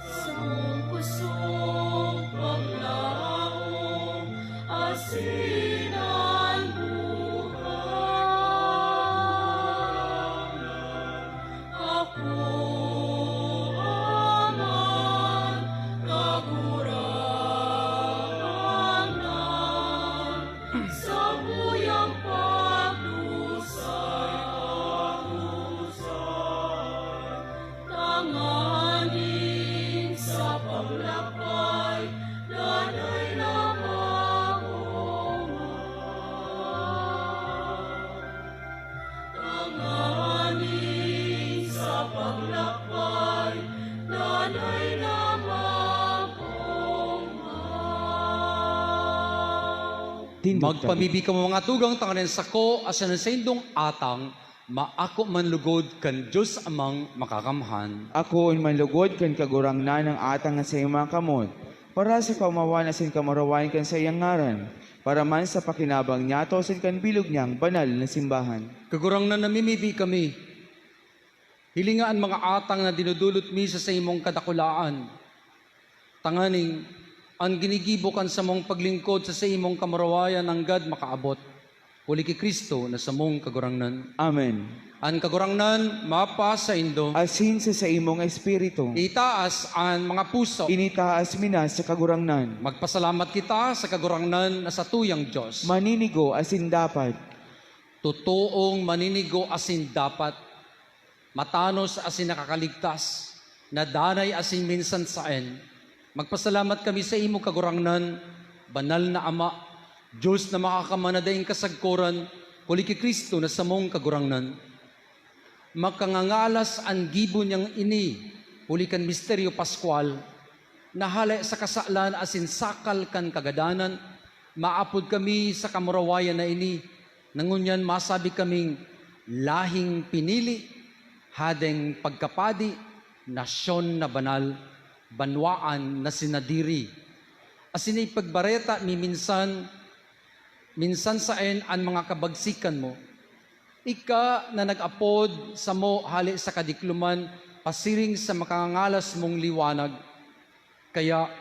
samong kusog paglaom, asin an buhay. Ako, Ama, Kagurangnan, samuyang pagdusay, pagdusay, tanganing sa paglakbay na Tindog ta. Magpamibi kamo, mga tugang, tanganing sako asin an saindong atang maako man lugod kan Dios Amang Makakamhan. Akoon man lugod kan Kagurangnan ang atang na saiyang mga kamot, para sa kaomawan asin kamurawayan kan saiyang ngaran, para man sa pakinabang niyato asin kan bilog niyang banal na simbahan. Kagurangnan, namimibi kami. Hilinga an mga atang na dinudulot mi sa saimong kadakulaan, tanganing an ginigibo kan samong paglingkod sa saimong kamurawayan nanggad makaabot, huli ki Cristo na samong Kagurangnan. Amen. An Kagurangnan mapasaindo. Asin sa saimong espiritu. Itaas an mga puso. Initaas mi na sa Kagurangnan. Magpasalamat kita sa Kagurangnan na satuyang Dios. Maninigo asin dapat. Totoong maninigo asin dapat, matanos asin nakakaligtas, na danay asin minsan saen. Magpasalamat kami saimo, Kagurangnan, Banal na Ama, Dios na Makakamhan na daing kasagkoran, huli ki Cristo na samong Kagurangnan. Makangangalas an gibo niyang ini huli kan misteryo paskwal, na hale sa kasalan asin sakal kan kagadanan, maapod kami sa kamurawayan na ini, na ngunyan masabi kaming lahing pinili, hadeng pagkapadi, nasyon na banal, banwaan na sinadiri. Asin ipagbareta mi minsan, minsan saen an mga kabagsikan mo. Ika na nag-apod samo hale sa kadikloman pasiring sa makangangalas mong liwanag. Kaya,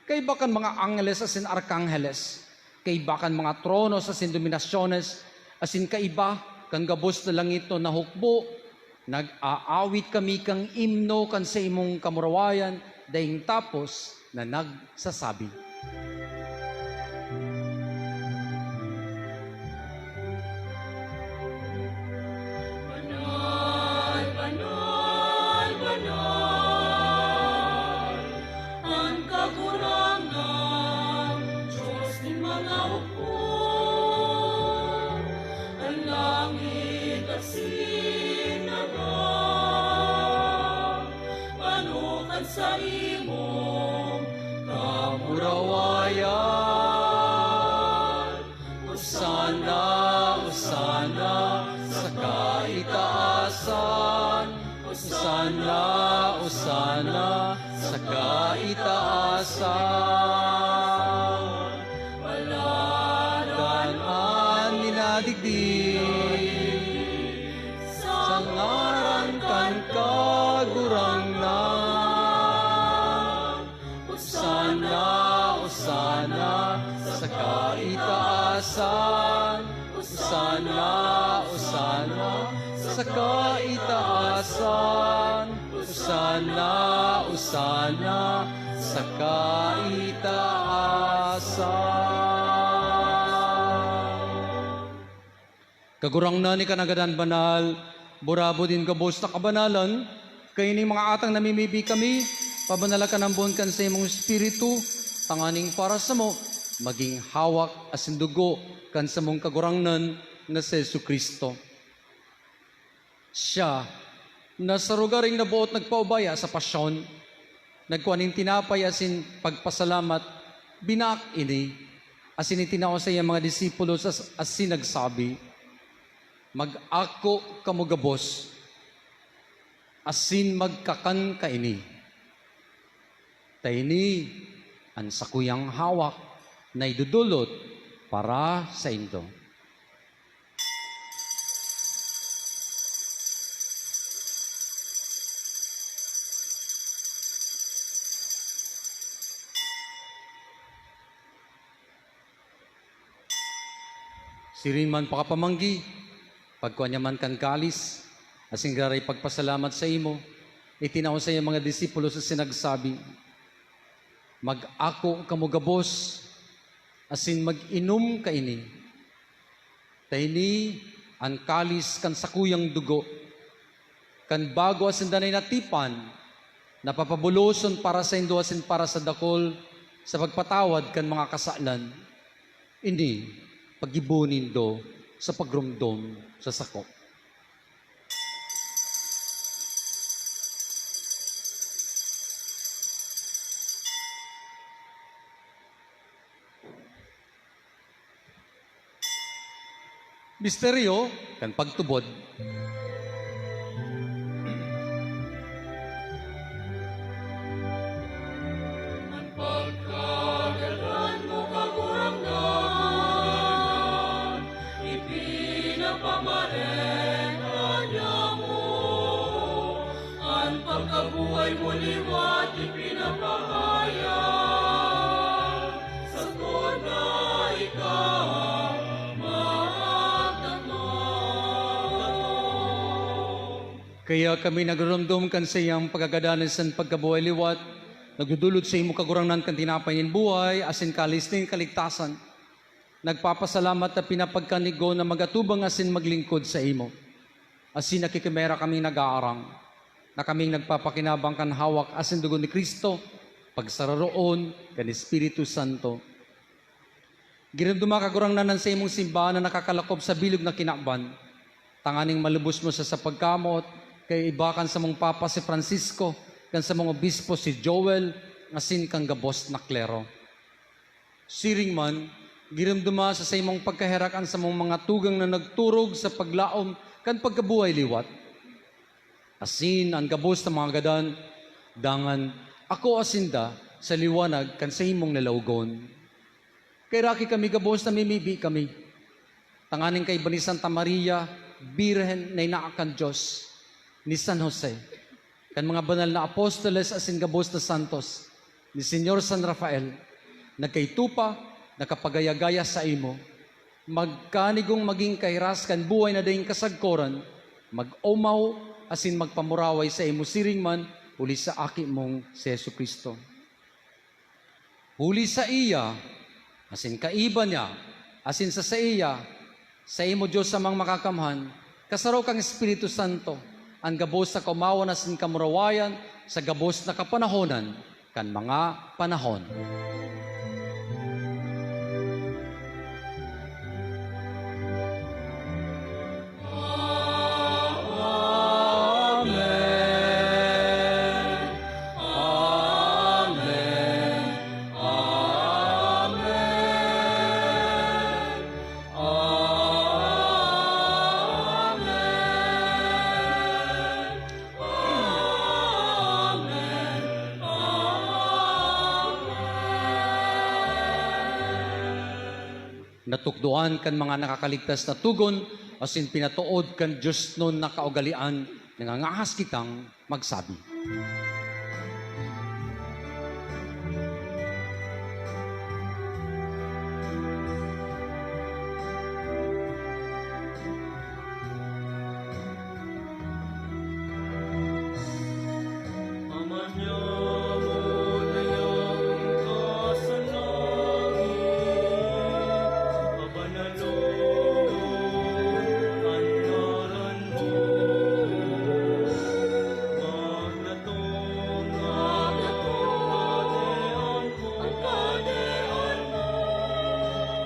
kaiba kan mga angheles asin arkangheles, kaiba kan mga tronos asin dominasyones, asin kaiba kan gabos na langitnon na hukbo, nag-aawit kami kan imno kan saimong kamurawayan daing tapos na nagsasabi, "Banal, banal, banal, an Kagurangnan, Dios nin mga hukbo. An langit asin daga, manokan sa imong kamurawayan. Osana, Osana sa kaitaasan. Osana, Osana sa kaitaasan. Paladan an minadigdi sa ngaran kan Kagurangnan. Osana, Osana sa kaitaasan. Osana, Osana sa kaitaasan. Osana, Osana sa kaitaasan." Kagurangnan, ika na gadan banal, burabod nin gabos na kabanalan, kaining mga atang namimibi kami, pabanala ka nambon kan saimong Espiritu, tanganing para samo, magin hawak asin dugo kan samong Kagurangnan na si Jesu-Cristo. Siya, na sa rogaring naboot nagpaubaya sa pasyon, nagkua nin tinapay asin pagpasalamat, binaak ini, asin itinao sa iyang mga disipulos as-, asin nagsabi, "Mag-ako kamo gabos, asin magkakan kaini. Ta ini an sakuyang hawak na idodolot para saindo." Siring man pakapamanggi, pagkua niya man kan kalis, asin graray pagpasalamat saimo, itinao sa iyang mga disipulos asin nagsabi, "Mag-ako kamo gabos, asin mag-inom kaini. Ta ini an kalis kan sakuyang dugo, kan bago asin danay na tipan, na papabuloson para saindo asin para sa dakul sa pagpatawad kan mga kasalan. Ini, paggibo nindo sa pagromdom sa sako." Misteryo kan pagtubod. An pagkagadan mo, Kagurangnan, ipinapamareta niamo. An pagkabuhay mo liwat ipinapahayag, sagkod na ika magdangog. Kaya kami nagruromdom kan saiyang pagkagadan asin pagkabuhay liwat, nagdudulot saimo, Kagurangnan, kan tinapay nin buhay asin kalis nin kaligtasan. Nagpapasalamat ta pinapagkanigo na mag-atubang asin maglingkod saimo. Asin nakikimera kaming nag-aarang, na kaming nagpapakinabang kan hawak asin dugo ni Cristo, pagsararoon kan Espiritu Santo. Giromdoma, Kagurangnan, an saimong simbahan na nakakalakop sa bilog na kinaban, tanganing malubos mo sa, sa pagkamoot, kaiba kan samong Papa si Francisco, kan samong Obispo si Joel, asin kan gabos na klero. Siring man, giromdoma sa saimong pagkaherak an samong mga tugang na nagturog sa paglaom kan pagkabuhay liwat, asin an gabos na mga gadan, dangan akoa sinda sa liwanag kan saimong lalawogon. Kaheraki kami gabos, namimibi kami tanganing kaiba ni Santa Maria, Birhen na inaa kan Dios, ni San Jose, kan mga banal na apostoles asin gabos na santos, ni Señor San Rafael, nagkaitupa, nakapagaya-gaya saimo, magkanigong magin kahiras kan buhay na daing kasagkoran, mag-omaw asin magpamuraway saimo siring man huli sa Aki mong si Jesu-Cristo. Huli saiya, asin kaiba niya, asin sa saiya, saimo, Dios Amang Makakamhan, kasaro kan Espiritu Santo, an gabos na kaomawan asin kamurawayan sa gabos na kapanahonan kan mga panahon. Amen. Amen. Amen. Amen. Amen. Amen. Natukdoan kan mga nakakaligtas na togon asin pinatood kan diosnon na kaugalean, nangangahas kitang magsabi. Ama niamo na yaon ka sa langit, pabanalon an ngaran mo. Magdatong an kahadean mo.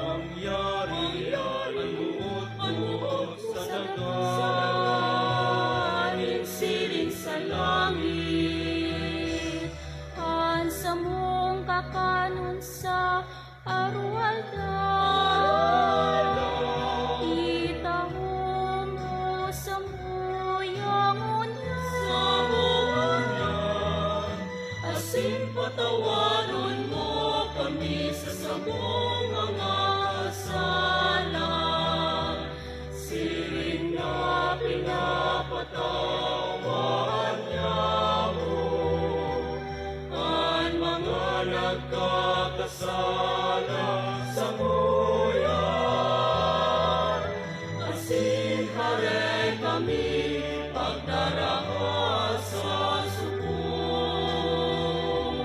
Mangyari an boot mo sa daga, siring sa langit. An samong kakanon sa aroaldaw, itao mo samo samuyang ngunyan. Samuyang ngunyan, asin patawaron mo kami sa samong mga kasala, siring na pinapatawad niamo an mga nagkakasala samuya. Asin harey kami pagdaraha sa sukog,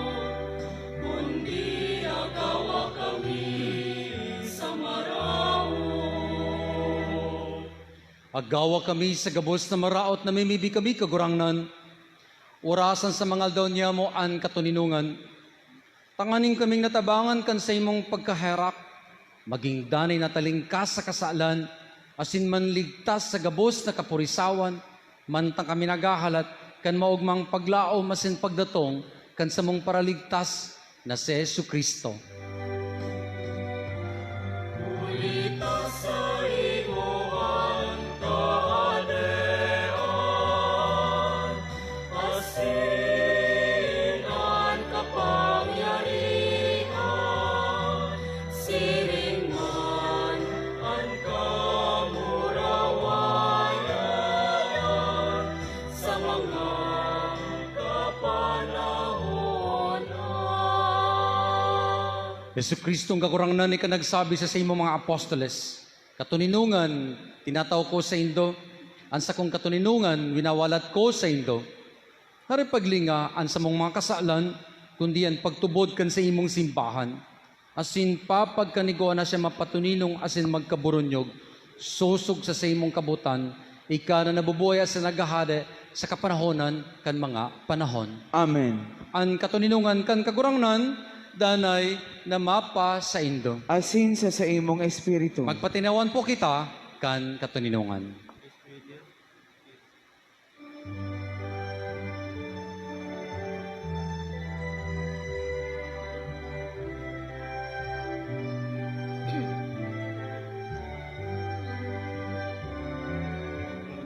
kundi agawa kami sa maraot. Agawa kami sa gabos na maraot, namimibi kami, Kagurangnan. Orasan sa mga aldaw niyamo an katoninongan, tanganing kaming natabangan kan saimong pagkaherak, magin danay na talingkas sa kasalan, asin manligtas sa gabos na kapurisawan, mantang kami naghahalat kan maogmang paglaom asin pagdatong kan samong Paraligtas na si Jesu-Cristo. Huli ta saimo Jesu-Cristong Kagurangnan, ika nagsabi sa saimong mga apostoles, "Katoninongan tinatao ko saindo, an sakong katoninongan winawalat ko saindo." Hare paglinga an samong mga kasalan, kundi an pagtubod kan saimong simbahan, asin papagkanigoan na siya mapatoninong asin magkaburunyog, sosog sa saimong kabotan, ika na nabubuhay asin naghahade sa kapanahonan kan mga panahon. Amen. An katoninongan kan Kagurangnan danay na mapasaindo. Asin sa saimong espiritu. Magpatinawan po kita kan katoninongan.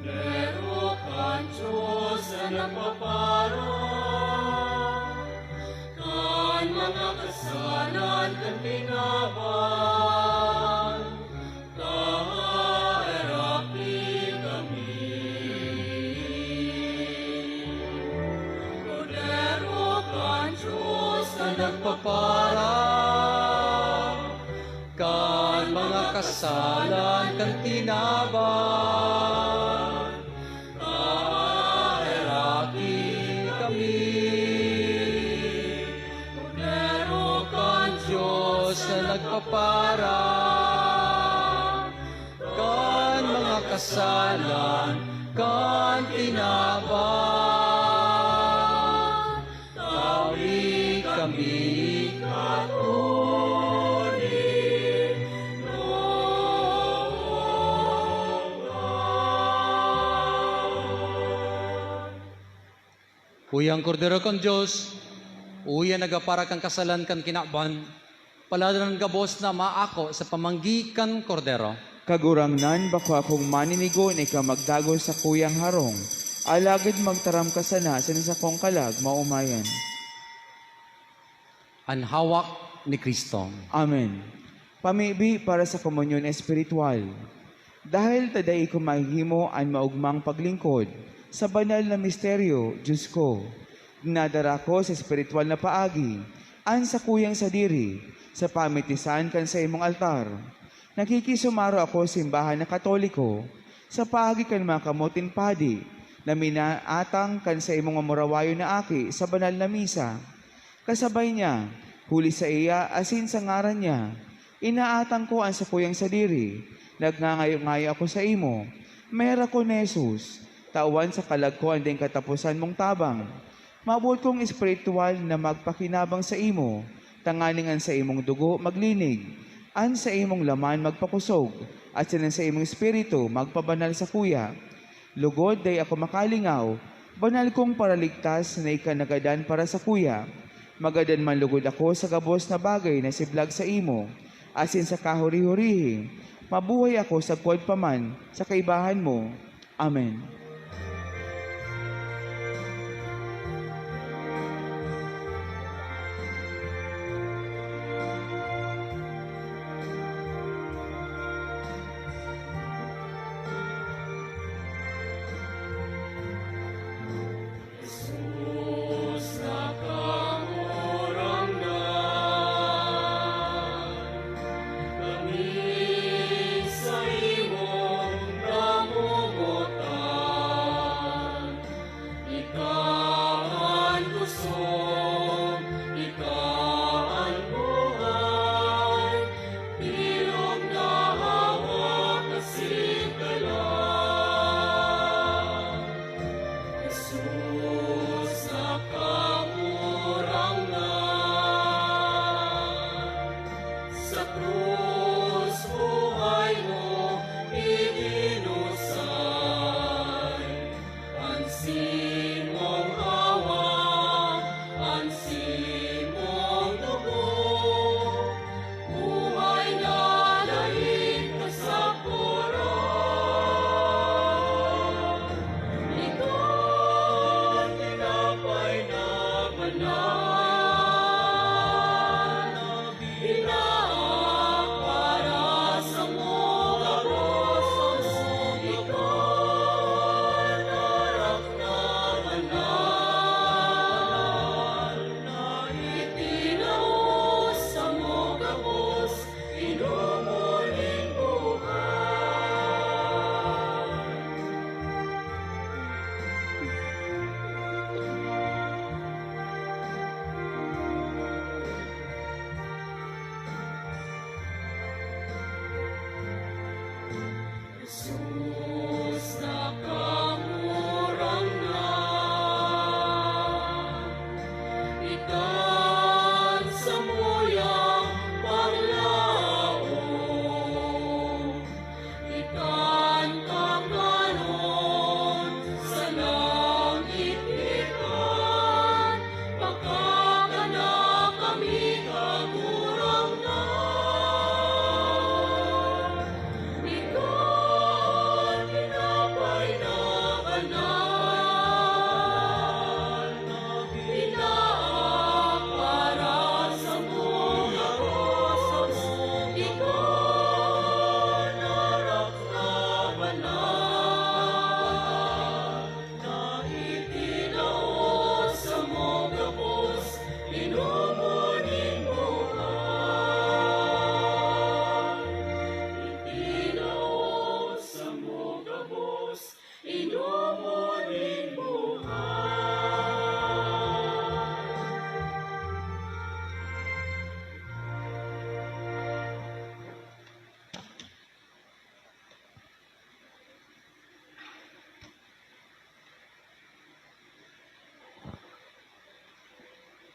Kordero kan Dios na nagpapara kan mga kasalan kan tinawan, kaheraki kami. Kordero kan Dios na nagpapara kan mga kasalan kan tinawan, kaheraki kami. Kordero kan Dios na nagpapara kan mga kasalan kan tinawan, tawi kami katoninongan. Uya an Kordero kan Dios, uya an nagapara kan kasalan kan kinaban, paladan gabos na maako sa pamanggi kan Kordero. Kagurangnan, bako akong maninigo na ika magdagos sa kuyang harong, alagad magtaram ka sana sa sakong kalag maomayan. An hawak ni Cristo. Amen. Pamibi para sa komunyon espiritual. Dahil ta dai ko mahihimo an maogmang paglingkod sa banal na misteryo, Dios ko, dinadara ko sa espiritual na paagi an sakuyang sadiri sa pamitisan kan saimong altar. Nakikisumaro ako sa simbahan na Katoliko sa paagi kan mga kamot nin padi na minaatang kan saimong mamurawayon na aki sa banal na misa. Kasabay niya, huli saiya asin sa ngaran niya, inaatang ko an sakuyang sadiri. Nagngangayo-ngayo ako saimo, Mera ko ni Jesus, tawan sa kalag ko an daing kataposan mong tabang. Maboot kong espiritual na magpakinabang saimo, tanganing an saimong dugo maglinig, an saimong laman magpakosog, asin an saimong espiritu magpabanal sakuya. Logod dai ako makalingaw, banal kong Paraligtas na ika nagadan para sakuya. Magadan man logod ako sa gabos na bagay na siblag saimo, asin sa kahuri-hurihi, mabuhay ako sagkod pa man sa kaibahan mo. Amen. Jesus na Kagurangnan, kami saimong namumuta.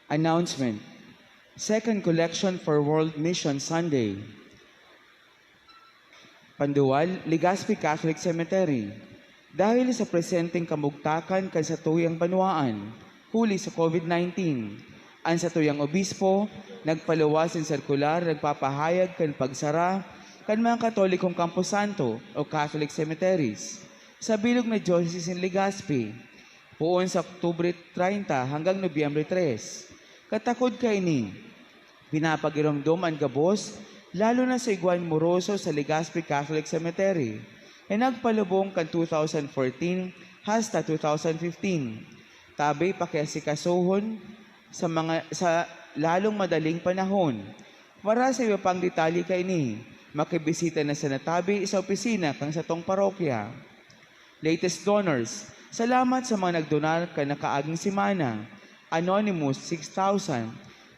Announcement. Second Collection for World Mission Sunday. Panduwal, Legazpi Catholic Cemetery. Dahil sa presenteng kamugtakan kan satuyang banwaan, huli sa COVID nineteen, an satuyang obispo nagpaluwas nin sirkular nagpapahayag kan pagsara kan mga Katolikong kamposanto o Catholic cemeteries sa bilog na diocese nin Legazpi, poon sa Oktubre treinta hanggang Nobyembre tres. Katakod kaini, pinapagiromdom an gabos, lalo na sa igwang moroso sa Legazpi Catholic Cemetery, na nagpalubong kan two thousand fourteen hasta two thousand fifteen. Tabi pakiasikasuhon sa mga, sa lalong madaling panahon. Para sa iba pang detalye kaini, makibisita na sana tabi sa opisina kan satong parokya. Latest donors, salamat sa mga nagdonar kan nakaaging semana. Anonymous, six thousand,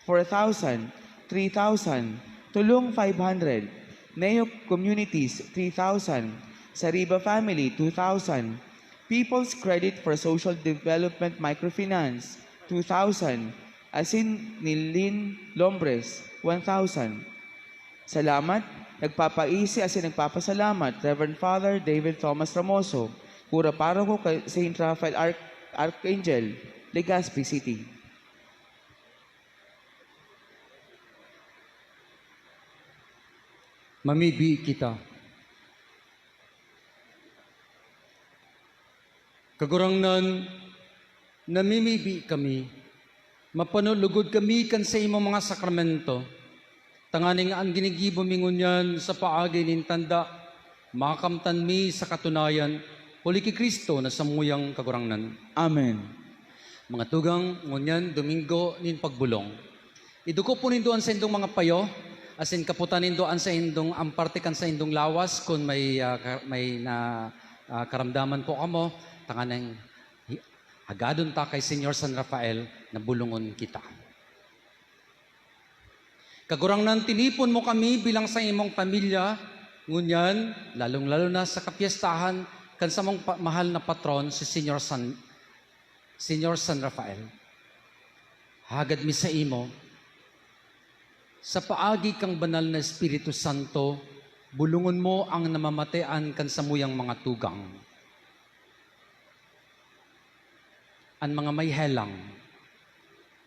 four thousand, three thousand, Tulong, five hundred, Neo Communities, three thousand, Sariba Family, two thousand, People's Credit for Social Development Microfinance, two thousand, asin ni Lynn Lombres, one thousand. Salamat. Nagpapaisi asin nagpapasalamat, Reverend Father David Thomas Ramoso, Kura Paroko kan Saint Raphael Arch-, Archangel, Legazpi City. Mamibi kita. Kagurangnan, namimibi kami, mapanulugod kami kan saimong mga sakramento, tanganing an ginigibo mi ngunyan sa paagi nin tanda, makamtan mi sa katunayan, huli ki Cristo na samuyang Kagurangnan. Amen. Mga tugang, ngunyan Domingo nin Pagbolong. Iduko po nindo an saindong mga payo, asin kaputan nindo an saindong, an parte kan saindong lawas kun may, ah, ka-, may na, ah, karamdaman po kamo, tanganing hi-, hagadon ta kay Señor San Rafael na bolongon kita. Kagurangnan, tinipon mo kami bilang saimong pamilya, ngunyan, lalong-lalo na sa kapyestahan kan samong pa-, mahal na patron, si Señor San, Señor San Rafael. Hagad mi saimo, sa paagi kan Banal na Espiritu Santo, bolongon mo an namamatean kan samuyang mga tugang. An mga may helang,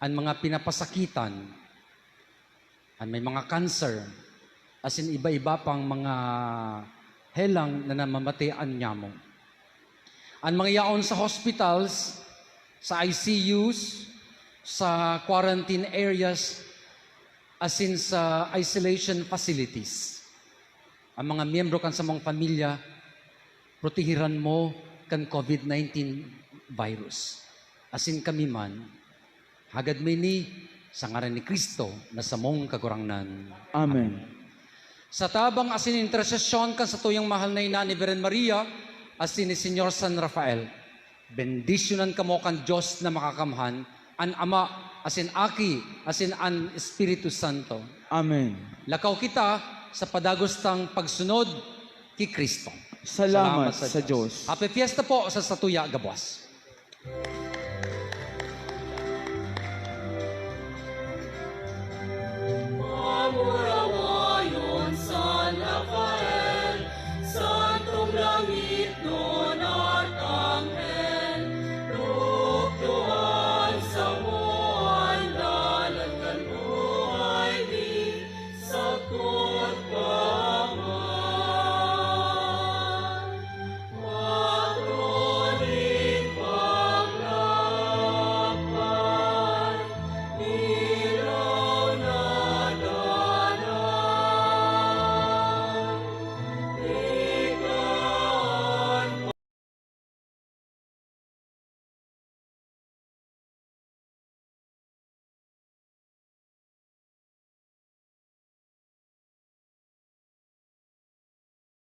an mga pinapasakitan, an may mga cancer, asin iba-iba pang mga helang na namamatean nyamo. An mga yaon sa hospitals, sa I C Us, sa quarantine areas, asin sa isolation facilities. An mga miyembro kan samong pamilya, protehiran mo kan COVID nineteen virus. Asin kami man, hagad mi ini sa ngaran ni Cristo na samong Kagurangnan. Amen. Sa tabang asin intersesyon kan satuyang mahal na ina ni Birhen Maria asin ni Señor San Rafael, bendisyonan kamo kan Dios na Makakamhan, an Ama, asin Aki, asin an Espiritu Santo. Amen. Lakaw kita sa padagos tang pagsunod ki Cristo. Salamat sa Dios. Happy Fiesta po sa satuya gabos.